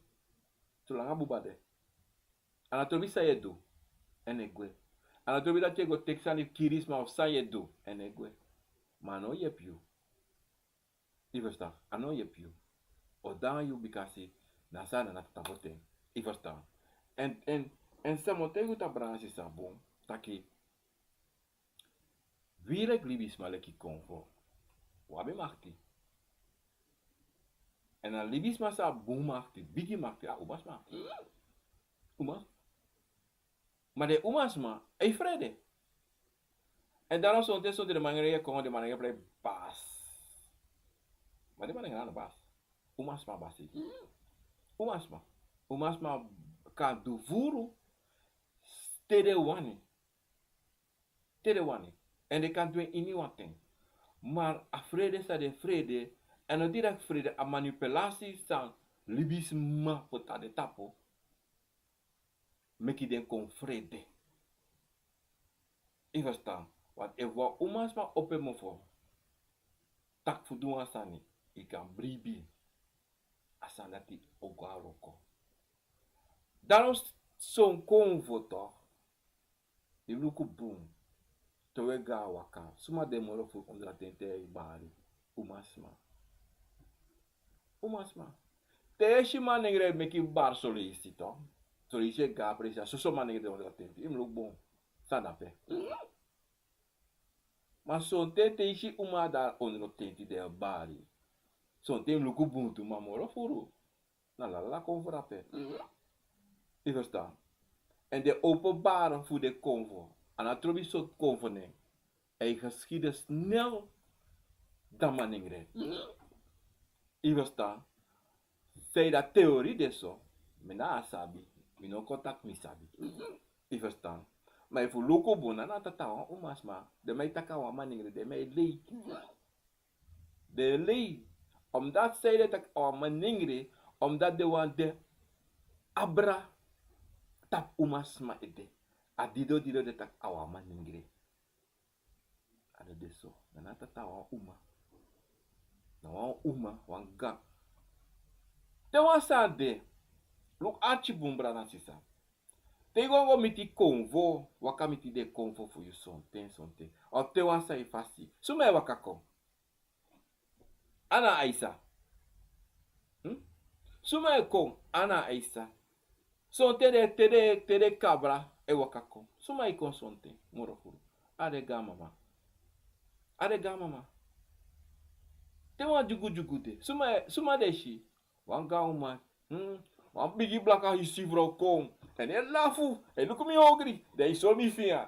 Solanga buba de, a no trobi san yu e du, a no e gwe. A no trobi dati yu e go teki sani kiri sma of san yu e du, a no e gwe. Ma a no o yepi yu. Yu ferstan? A no o yepi yu. O dan yu bikasi na san na na tapu ten. Yu ferstan? Èn, èn, èn san mi o taigi yu, tapu brada, sisa bun, taki wi leki libisma leki konfo, wi abi makti. Èn a libisma san abi bun makti, bigi makti, a umasma. Umasma. Ma den umasma e frede. Èn daarom sonten, sonten den manengre e kon, den manengre e prei basi. Ma den manengre a no basi. Umasma basi. Umasma. Umasma kan du furu te den wani. Te den wani. Èn den kan du en ini wan ten. Ma a frede san den frede, èn no direct frede, a manipulasi san libisma poti na den tapu meki den kon frede. Yu ferstan? Want efu wan umasma opo en mofo taki fu du wan sani, yu kan bribi. A sani dati o go na wroko. Daarom son konfo toch, yu luku bun. Te wi e go na waka, suma de moro furu ondro a tenti e bari? Umasma. Umasma. Te yu e si manengre e meki bari soleisi toch, soleisi e go na presi, a soso manengre de ondro a tenti, yu mus luku bun san de ape. Ma sonten te yu si uma de na ondro tenti, den e bari, sonten yu mus luku bun tu, ma moro furu na lala konfo de ape. Yu ferstan? Èn den opo bari fu den konfo, a no trobi sortu konfo nen. A e geschieden snel dan manengre. Yu ferstan? Sei, dati teori de so, mi no sabi, mi no kon taki mi sabi. Yu ferstan? Ma efu yu luku bun, na na tata wan umasma, den man e taki a wan manengre, den man e lei. Den e lei. Omdat sei den taki a wan manengre, omdat den wani de abra tapu umasma ede. A dido dido den taki a wan manengre. A no de so. Na na tata wan uma. Na wan uma, wan ga. Te wan sani de, luku arki bun, brada, sisa. Te yu go go miti konfo, waka miti den konfo fu yu sonten, sonten, of te wan sani fasi, suma e waka kon? Ana Aisa. Hmm? Suma e kon? Ana Aisa. Sonten den, te den, te den kabra e waka kon, suma e kon sonten? Moro furu. A den granmama. A den granmama. Te wan dyugudyugu de, suma e, suma den e si? Wan gaanwan. Hmm. Wan bigi blaka hisi frow kon. Èn e lafu, e luku mi ogri, dan e sori mi fiya.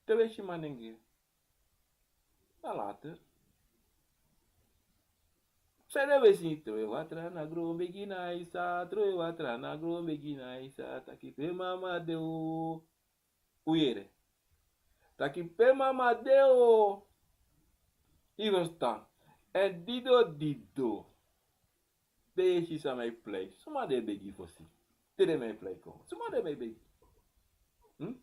Te wi e si manengre, na later. San den e si? Trowe watra na gron begi na Aisa, trowe watra na gron begi na Aisa, taki pe mama de o. Un yere? Taki pe mama de o. Yu ferstan? Èn dido dido, te yu e si san mi e plei, suma den e begi fosi? Te den mi e plei kon, suma den mi e begi? Hmm?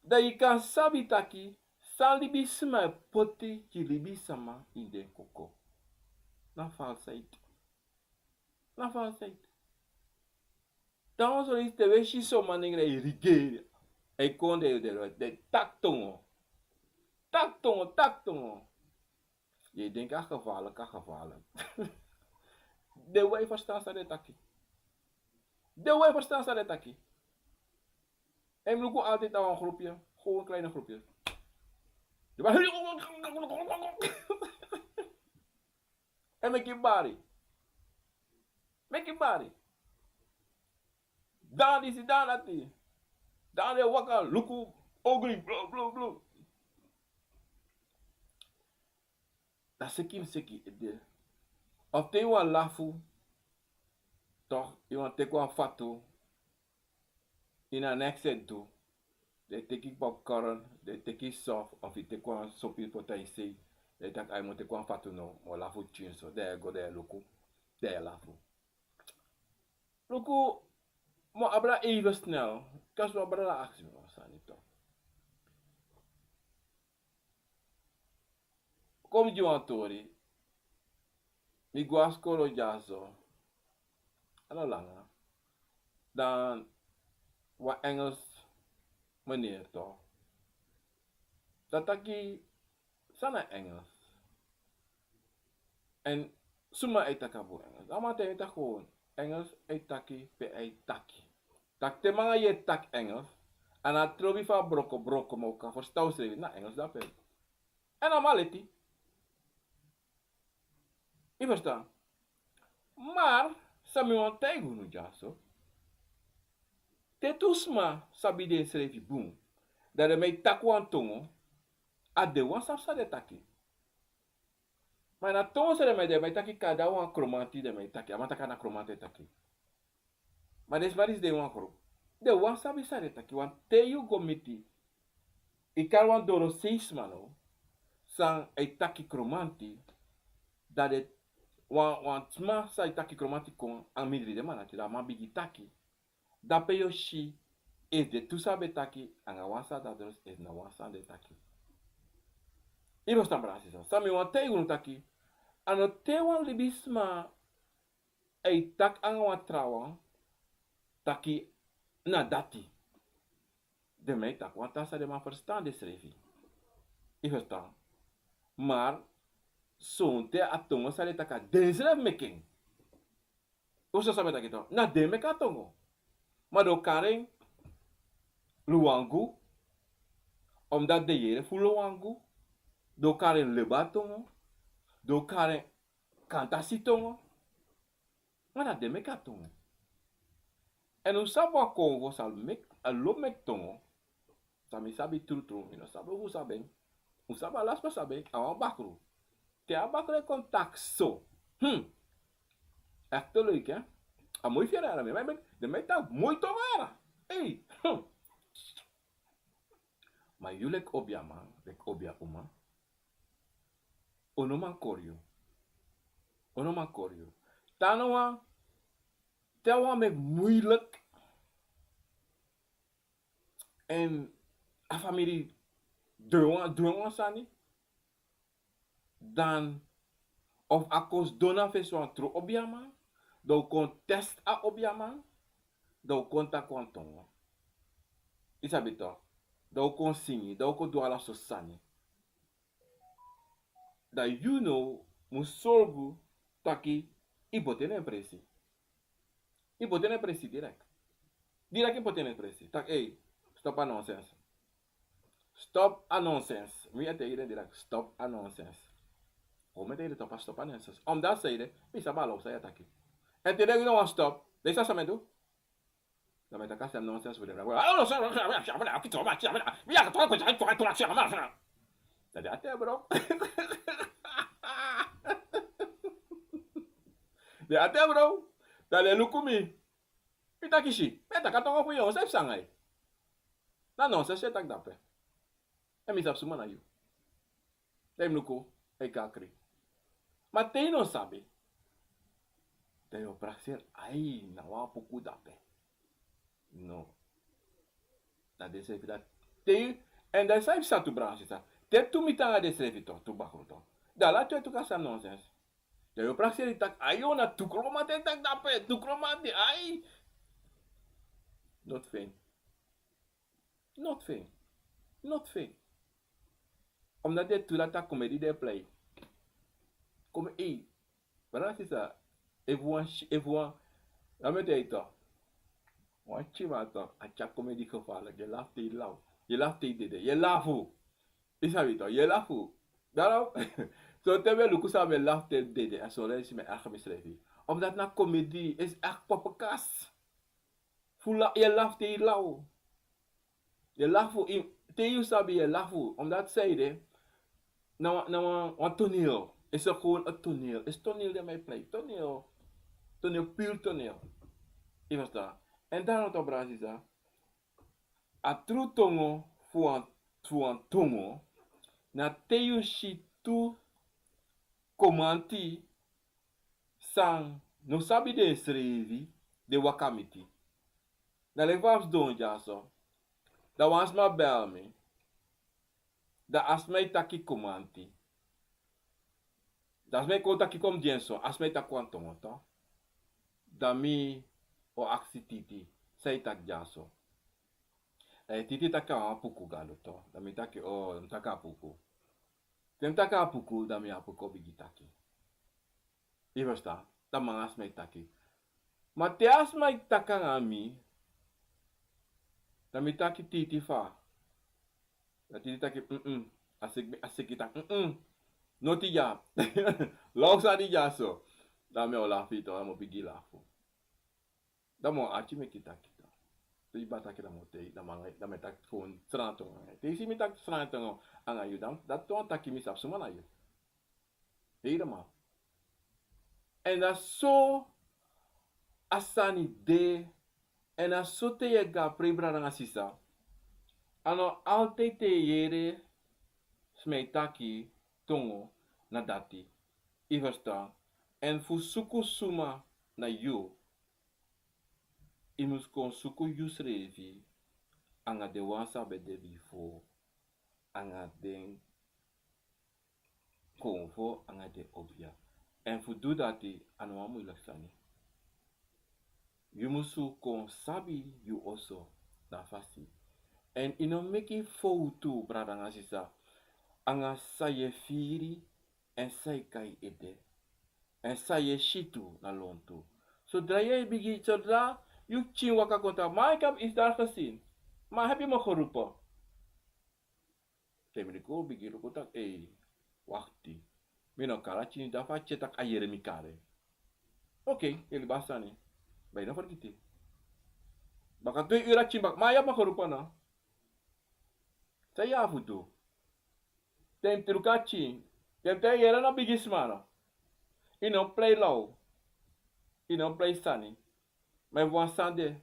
Dan yu kan sabi taki san libisma e poti gi libisma ini den koko, na falsheid. Na falsheid. Dan wan soleisi te wi e si son manengre e rigeri, e kon, den, den, den taki tongo. Taki tongo, taki tongo. Yu e denki a gevaarlijk, a gevaarlijk. Den wi e ferstan san den e taki. Den wi e ferstan san den e taki. En mi luku altid na wan groepje, gewoon kleine groepje. En meki bari. Meki bari. Dan disi, dan dati. Dan den waka luku ogri, blo, blo, blo. Dan seki mi seki ede. Of te yu wani lafu, toch, yu wani teki wan fatu, ini a next set tu. Den e teki popcorn, den e teki soft, of yu teki wan sopi poti na yu sei. Den e taki ai, mi o teki wan fatu now, mi o lafu tyin so. Den e go, den e luku, den e lafu. Luku, mi o abra even snel. Kasi wan brada aksi mi wan sani toch. Kon mi gi wan tori. Mi go na skoro dyaso. A no langa. Dan wan Engels meneer toch. Dan taki, san na Engels? En suma e taki a bun Engels? A man taigi mi taki gewoon Engels e taki pe a e taki. Tak' te mi nanga yu e taki Engels, a no trobi fu a broko broko, ma un kan ferstan unsrefi, na Engels dape. En a man leti. Yu ferstan? Mar san mi wani taigi unu dyaso, te tu sma sabi densrefi bun, dan den man e taki wan tongo, a den wan sabi san den e taki. Ma na tongo san den man e, den man e taki kaba, wan Kromanti den man e taki, a man taki a na Kromanti e taki. Ma den sma disi de ini wan groep, den wan sabi san den e taki. Want te yu go miti, yu kari wan dorosei sma now, san e taki Kromanti, dan den wan, wan sma san e taki Kromanti kon a mindri den man dati, dan a man bigin taki. Dape yu o si efu den tu san ben taki anga wan sani, dan dus efu na wan sani den taki. Yu ferstan, brada, sisa? San mi wani taigi unu taki, a no te wan libisma e taki anga wan trawan taki na dati. Den man e taki wan tra san den man ferstan densrefi. Yu ferstan? Mar sonten a tongo san den taki, a densrefi meki en. Un sabi san mi e taki toch? Na den meki a tongo. Ma den o kari en Luwangu, omdat den yere fu Luwangu. Den o kari en Lebatongo. Den o kari en Kantasi tongo. Ma na den meki a tongo. En un sabi wan Kongo san meki, a lobi meki tongo. San mi sabi trutru, mi no sabi efu un sabi en. Un sabi, ala sma sabi en, a wan bakru. Te a bakru e kon taki so. Hmm. Echt leuk, hè? A moi firi yara, mi, mi, den man e taki moi tongo yara. Ei. Hmm. Ma yu leki obiaman, leki obia uma, un no man kori yu. Un no man kori yu. Te a no wan, te a wan meki moeilijk. En a famiri du wan, du wan sani. Dan, of a kon sidon na fesi wan tru obiaman, dan un kon test a obiaman, dan un kon taki wan tongo. Yu sabi toch? Dan un kon singi, dan un kon du ala sortu sani. Dan yu now mus sorgu taki yu poti en na en presi. Yu poti en na en presi direct. Direct yu poti en na en presi. Taki, ei, stop a nonsens. Stop a nonsens. Mi e taigi den direct, stop a nonsens. Kon mi e taigi den toch, stop a nonsens. Omdat san ede, mi sabi ala san yu e taki. En te den no wani stop, dan yu sabi san mi e du? Dan mi e taki a sem nonsens fu den. Dan den ati en, bro. Den ati en, bro. Dan den luku mi. Mi taki, si, mi e taki a tongo fu yu, san yu psa anga yu? Na nonsens yu e taki dape. En mi sabi suma na yu. Dan yu mus luku, e kakri. Ma te yu no sabi, dan yu o prakseri, ai, na wan puku dape. No. Na densrefi dati. Te yu, en dan san yu psa tu, brada, sisa? Te tu miti anga densrefi toch, tu bakru toch, dan ala tu e taki a sem nonsens. Dan yu o prakseri taki, ai, na tu Kromanti e taki dape, tu Kromanti, ai. Not fijn. Not fijn. Not fijn. Omdat den tu dati a komedi den e plei. Kome, ei, brada, sisa, Efu wan, efu wan, laat me tell you toch. Wan tyiman toch, a tyari komedi gevaarlijk. Yu e lafu te yu law. Yu e lafu te yu dede. Yu e lafu. Yu sabi toch, yu e lafu. Daarom, so te mi e luku san mi e lafu te dede. En so dan yu si mi e erger misrefi. Omdat na komedi is echt poppenkast. Fu la, yu e lafu te yu law. Yu e lafu, te yu sabi yu e lafu. Omdat zij de, na wan, na wan, wan toneel. Is er gewoon een toneel. Is toneel die mij pleit. Toneel. Toneel, puur toneel. Yu verstaan? En daarom toch, brada, sisa, a tru tongo fu wan, fu wan tongo, na te yu si tu komanti san no sabi densrefi, den waka miti. Na leki fa a sidon dyaso, dan wan sma bel mi, dan a sma e taki komanti. Dan a sma e kon taki kon mi dyeni so, a sma e taki wan tongo to. Dan mi o aksi Titi, san yu taki dyaso? Dan Titi taki a wan puku gado to. Dan mi taki, o, mi taki a puku. Te mi taki a puku, dan mi a puku o bigin taki. Yu verstaan? Dan mi anga a sma e taki. Ma te a sma e taki anga mi, dan mi taki Titi fa. Dan Titi taki, mm-mm. A seki, a seki taki, mm-mm. Noti dya. Law sani dyaso. Dan mi o lafu to, dan mi o bigin lafu. Dan mi o arki meki taki to. Te yu ba taki dan mi o tei, dan mi anga, dan mi e taki kon sranto anga yu. Te yu si mi taki sranto anga yu, dan, dan a wani taki mi sabi suma na yu. Helemaal. En dan so a sani de, en dan so te yu e go a prei, brada nanga sisa. A no altijd te yu e yere sma e taki tongo na dati. Yu verstaan? En fu suku suma na yu, yu mus kon suku yusrefi anga den wan san ben de bifo, anga den konfo, anga den obia. En fu du dati, a no wan muilek sani. Yu musu kon sabi yu oso na fasi. En yu no meki fowtu, brada nanga sisa, anga san yu e firi, en san yu kai ede, en san yu e si tu na lontu. Sodra yu e bigin, sodra yu pikin waka kon taki, ma ik heb iets daar gezien. Ma heb je me geroepen? Te mi luku, bigin luku taki, ei, wakti. Mi no kari a pikin, dan fa a tyeki taki a yere mi kari. Oké, yu e libi a sani. Ma yu no fergiti. Baka twee uur a pikin baka, ma yu abi mi geroepen no? San yu abi fu du? Te yu luku a pikin, te yu yere na bigisma no. Yu no prei law. Yu no prei sani. Ma efu wan sani de,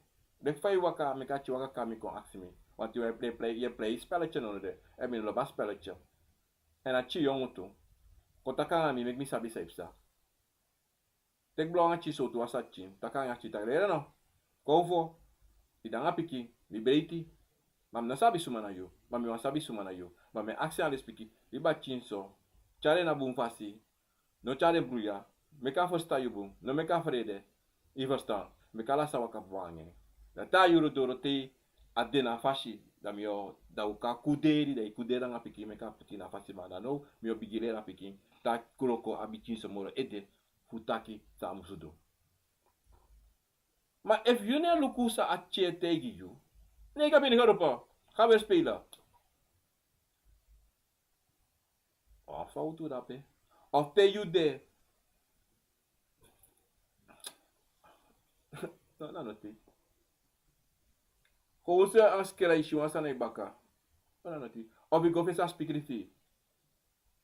leki fa yu waka, meki a pikin waka kon mi kon aksi mi. Want yu e prei, yu e prei spelletje no de. En mi no lobi a spelletje. En a pikin yongu tu. Kon taki anga mi, meki mi sabi san yu psa. Teki bron anga a pikin, sowtu wan sa a pikin, taki anga a pikin taki, yere no. Kon fu, yu de anga pikin, mi breiti. Ma mi no sabi suma na yu, ma mi wani sabi suma na yu. Ma mi e aksi anga disi pikin, libi a pikin so, tyari en na bun fasi, no tyari en bruya, meki a ferstan yu bun, no meki a frede, yu ferstan, meki ala sani waka bun anga en. Dan te a yuru doro te a de na fasi, dan mi o, dan un kan kuderi, dan yu kuderi anga pikin, meki a pikin na fasi, ma dan now, mi o bigin leri a pikin, taki kroko a pikin so moro ede, fu taki san a musu du. Ma efu yu no e luku san a pikin e taigi yu, no, yu kan bini geroepen, ga weer spelen. Of fowtu dape. Of te yu de. No, na noti. Kon un si a skeri, yu si wan sani na yu baka. No, na noti. Of yu go fesi a spikri fu yu.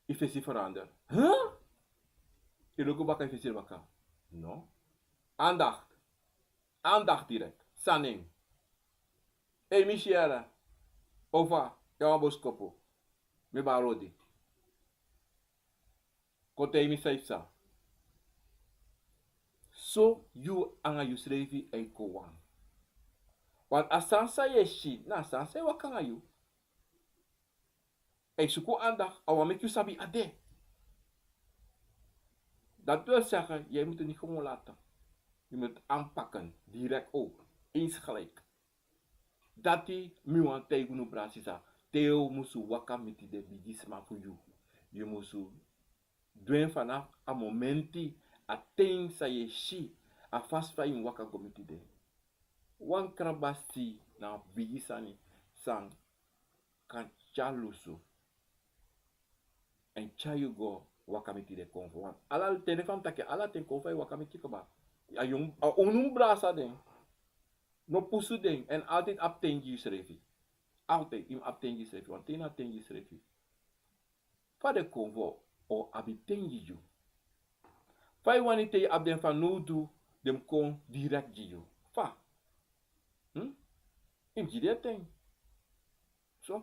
Yu fesi verander. Huh? Yu luku baka, yu fesi baka. No. Aandacht. Aandacht direct. San na en? Ei, mi si yu. Ofa, yu abi wan boskopu. Mi bari odi. Kon taigi mi san yu psa. So yu anga yusrefi e kon wan. Want a sani san yu e si, na a sani san e waka anga yu. A e suku aandacht, a wani meki yu sabi a de. Dat wil zeggen, jij moet het niet gewoon laten. Je moet het aanpakken, direct ook, eens gelijk. Dati mi wani taigi unu, brada, sisa, te yu musu waka miti den bigisma fu yu. Yu musu du en vanaf a momenti a ten san yu e si, a fasi fa yu mus waka go miti den. Wan krabasi na wan bigi sani san kan tyari lusu èn tyari yu go waka miti den konfo. Ala ten, fa mi taki, ala ten konfo e waka miti kaba. A yu, a unu mus brasa den. No pusu den, èn altijd abi ten gi yusrefi. Altijd yu mus abi ten gi yusrefi, want ten na ten gi yusrefi. Fa den konfo o abi ten gi yu? Fa yu wani te yu abi den fanowdu, den mus kon direkt gi yu? Fa? Hm? Yu mus gi den ten. So,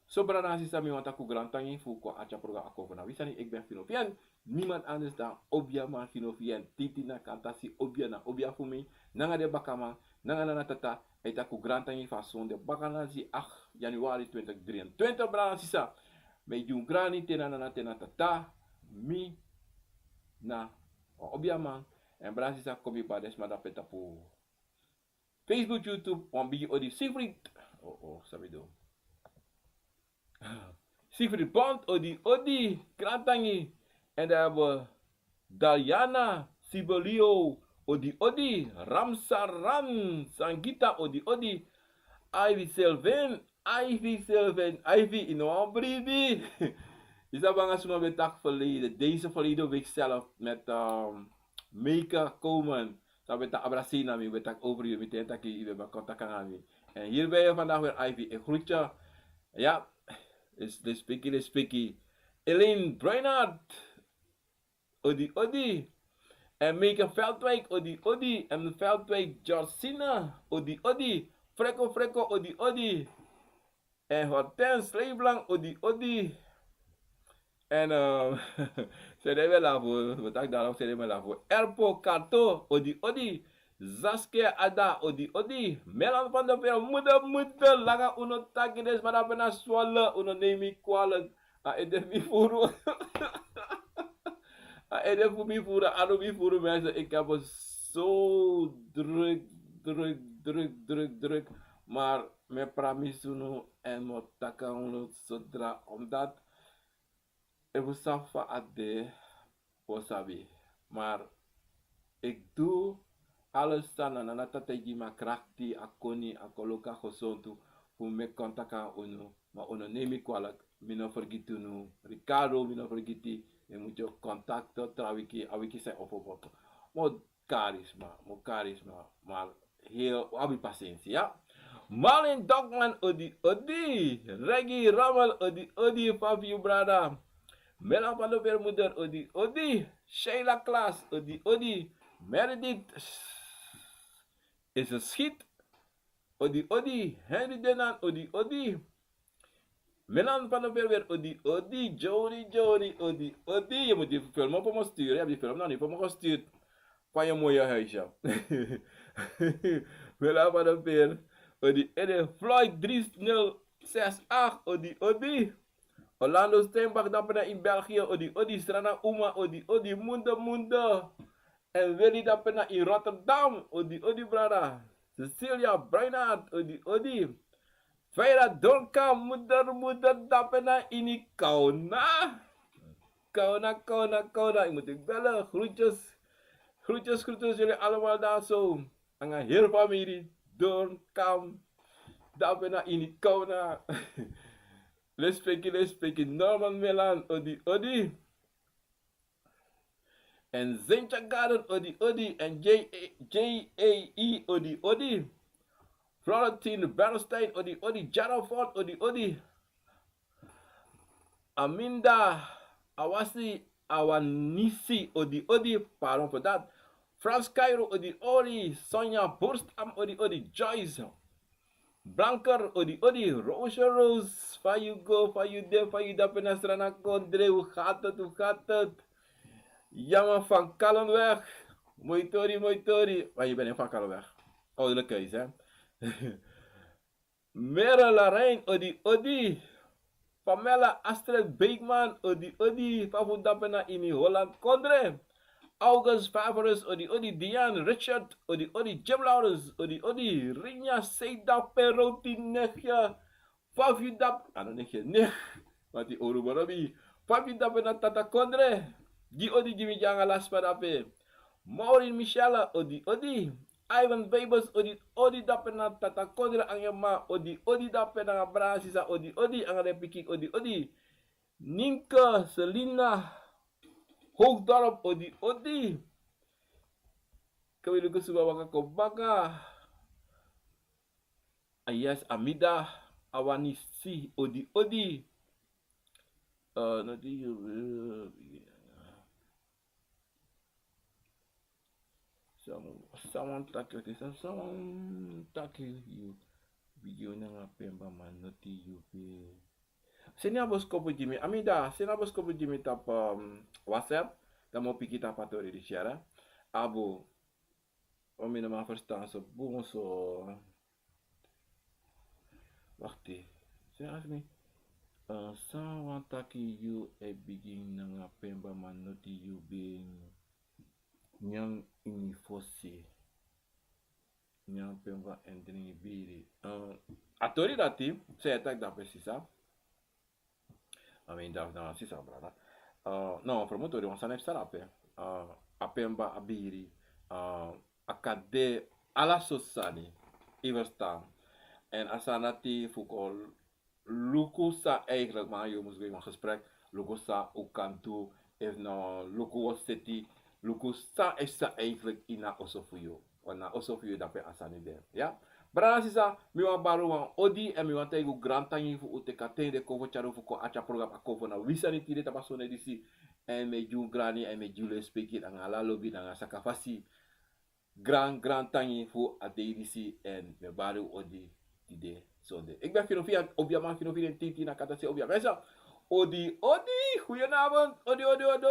so brada na sisa, mi wani taki un grantangi fu kon a tya program a konfo na wi sani. Eki ben Fino Fien, niemand anders dan Obiaman Fino Fien. Titi na kantasi Obia na Obia fu mi, nanga den bakaman, nanga nana tata. E taki un grantangi fu a sonde baka na si acht januari twintig drieëntwintig, brada na sisa. Mi e gi un grani te na nana te na tata. Mi na wan Obiaman. Èn brada na sisa, kon mi bari den sma dape tapu Facebook, YouTube, wan bigi odi Siegfried. Oh, oh, san mi du? Siegfried Bond, odi, odi, grantangi. En dan hebben we Diana Sibelio, odi, odi, Ramsaran Sangita, odi, odi, Ivy Sylvain, Ivy Sylvain, Ivy, yu no wan bribi. Yu sabi nanga suma ben taki verleden, deze verleden week zelf met, ehm, Meke Komen. San ben taki abrasi na mi, ben taki over yu, mi ten taki yu ben ben kontak nanga mi. En hier ben je vandaag weer, Ivy. Ik groet je. Ja, is de spikkie, de spikkie. Elaine Bruinart, odi, odi. En Meke Veldwijk, odi, odi. En Veldwijk Georgina, odi, odi. Freko, Freko, odi, odi. En Hortense Leiblanc, odi, odi. En, ehm, sede mi lafu, we taki daarom sede mi lafu. Erpo Kato, odi, odi. Zaske Ada, odi, odi. Melan van der Veer, moeder, moeder, langa, un no taki den sma dape na Zwolle, un no neem mi kwalijk. A ede fu mi furu. A ede fu mi furu, a anu mi furu, mensen. Ik heb het zo druk, druk, druk, druk, druk. Maar mi e pramisi unu èn mi o taki nanga unu sodra, omdat efu san fa a de, wi o sabi. Maar ik doe alles san na Nana Tata e gi mi a krakti, a koni, a koloku, a gesontu, fu mi e kon taki nanga unu. Ma un no neem mi kwalijk, mi no fergiti unu. Ricardo, mi no fergiti, mi mutu yu kontakto tra wiki, a wiki san e opo opo. Mi o kari sma, mi o kari sma, maar heel, un abi pasensi, ya. Marlin Dokman, odi, odi. Reggie Rommel, odi, odi, fa fu yu, brada. Melan van der Veer, moeder, odi, odi. Sheila Klaas, odi, odi. Meredith is een schiet, odi, odi. Henry Denan, odi, odi. Melan van der Veer, odi, odi. Jody, Jody, odi, odi. Je moet die film op me sturen. Je hebt die film nog niet op me gestuurd. Van je mooie huisje. Melan van der Veer, odi, odi. Floyd drie nul zes acht, odi, odi. Orlando Steinbach, dape na in België, odi, odi. Strana Uma, odi, odi. Munde, Munde. En Willy, dape na in Rotterdam, odi, odi, brada. Cecilia Bruinart, odi, odi. Vera Donka, moeder, moeder, dape na ini Kauna. Kauna, Kauna, Kauna. Ik moet u bellen. Groetjes. Groetjes, groetjes jullie allemaal daar zo. Nanga heel familie Donka, dape na ini Kauna. Lespeki, lespeki. Norman Melan, odi, odi. En Zentja Garden, odi, odi. En J A, J A E, odi, odi. Florentine Bernstein, odi, odi. Jaraford, odi, odi. Aminda Awasi Awanisi, odi, odi. Pardon voor dat. Frans Cairo, odi, odi. Sonja Borstam, odi, odi. Joyce Blanker, odi, odi. Roosje Roos, fa yu go, fa yu de, fa yu dape na Sranankondre, hoe gaat het, hoe gaat het? Yama van Kallenweg, moi tori, moi tori. Maar je bent in van Kallenweg. Ouderlijk huis, hè? Mere Larijn, odi, odi. Pamela Astrid Beekman, odi, odi. Fa fu dape na ini Holland Kondre. August Favorus, odi, odi. Diane Richard, odi, odi. Jim Lawrence, odi, odi. Rinya Seida Peroti, nechje. Fa fu dape, ano, nechje, nech. Mati oru borobi. Fa fu dape na Tata Kondre. Gi odi gi mi gi anga lasi pa dape. Maureen Michelle, odi odi. Ivan Weibers, odi odi dape na tata Kodra anga ma, odi odi dape na brada sisa, odi odi anga den pikin, odi odi. Ninka, Selina, Hoogdorp, odi odi. Kawili kusuba waka kobaka. Ah, yes, Amida, Awanisi, odi odi. Uh, noti yu, uh, Someone, someone taki, okay, so someone taki yu bigin nanga pemba, ma noti yu be. Seni a boskopu gi mi, Amida, seni a boskopu gi mi tapu, um, WhatsApp, dan mi o piki tapu a tori disi yara. Abu, o mi no man ferstan so bun so. Wakti. Seni ask mi. Uh, san wan taki yu e bigin nanga pemba, ma noti yu be nyan ini fosi. Nyan pemba èn dringi biri. Uh, a tori dati, san yu e taki dape sisa. A mi dafu na sisa brada. Uh, no, promo tori wan sani e psa dape. Uh, a pemba, a biri, uh, a kade, ala sortu sani. Yu ferstan. Èn a sani dati fu kon luku san eigenlijk, man, yu mus go ini wan gesprek, luku san un kan du, efu no luku wan seti, luku san e psa eigenlijk ini a oso fu yu. Want na oso fu yu dape a sani de. Ya? Brada sisa, mi wan bari wan odi èn mi wan taigi un grantangi fu un teki a ten di un kon fu tyari un fu kon arki a program Akomfo na wi sani tide tapu a sonde disi. Èn mi e gi un grani èn mi e gi un lespeki nanga ala lobi nanga sakafasi. Gran, gran tangi fu a dei disi èn mi e bari un odi tide sonde. Ik ben Fino Fian, obiaman Fino Fian, titi na kata se obia. Mensen, odi, odi, goedenavond, odi, odi, odi,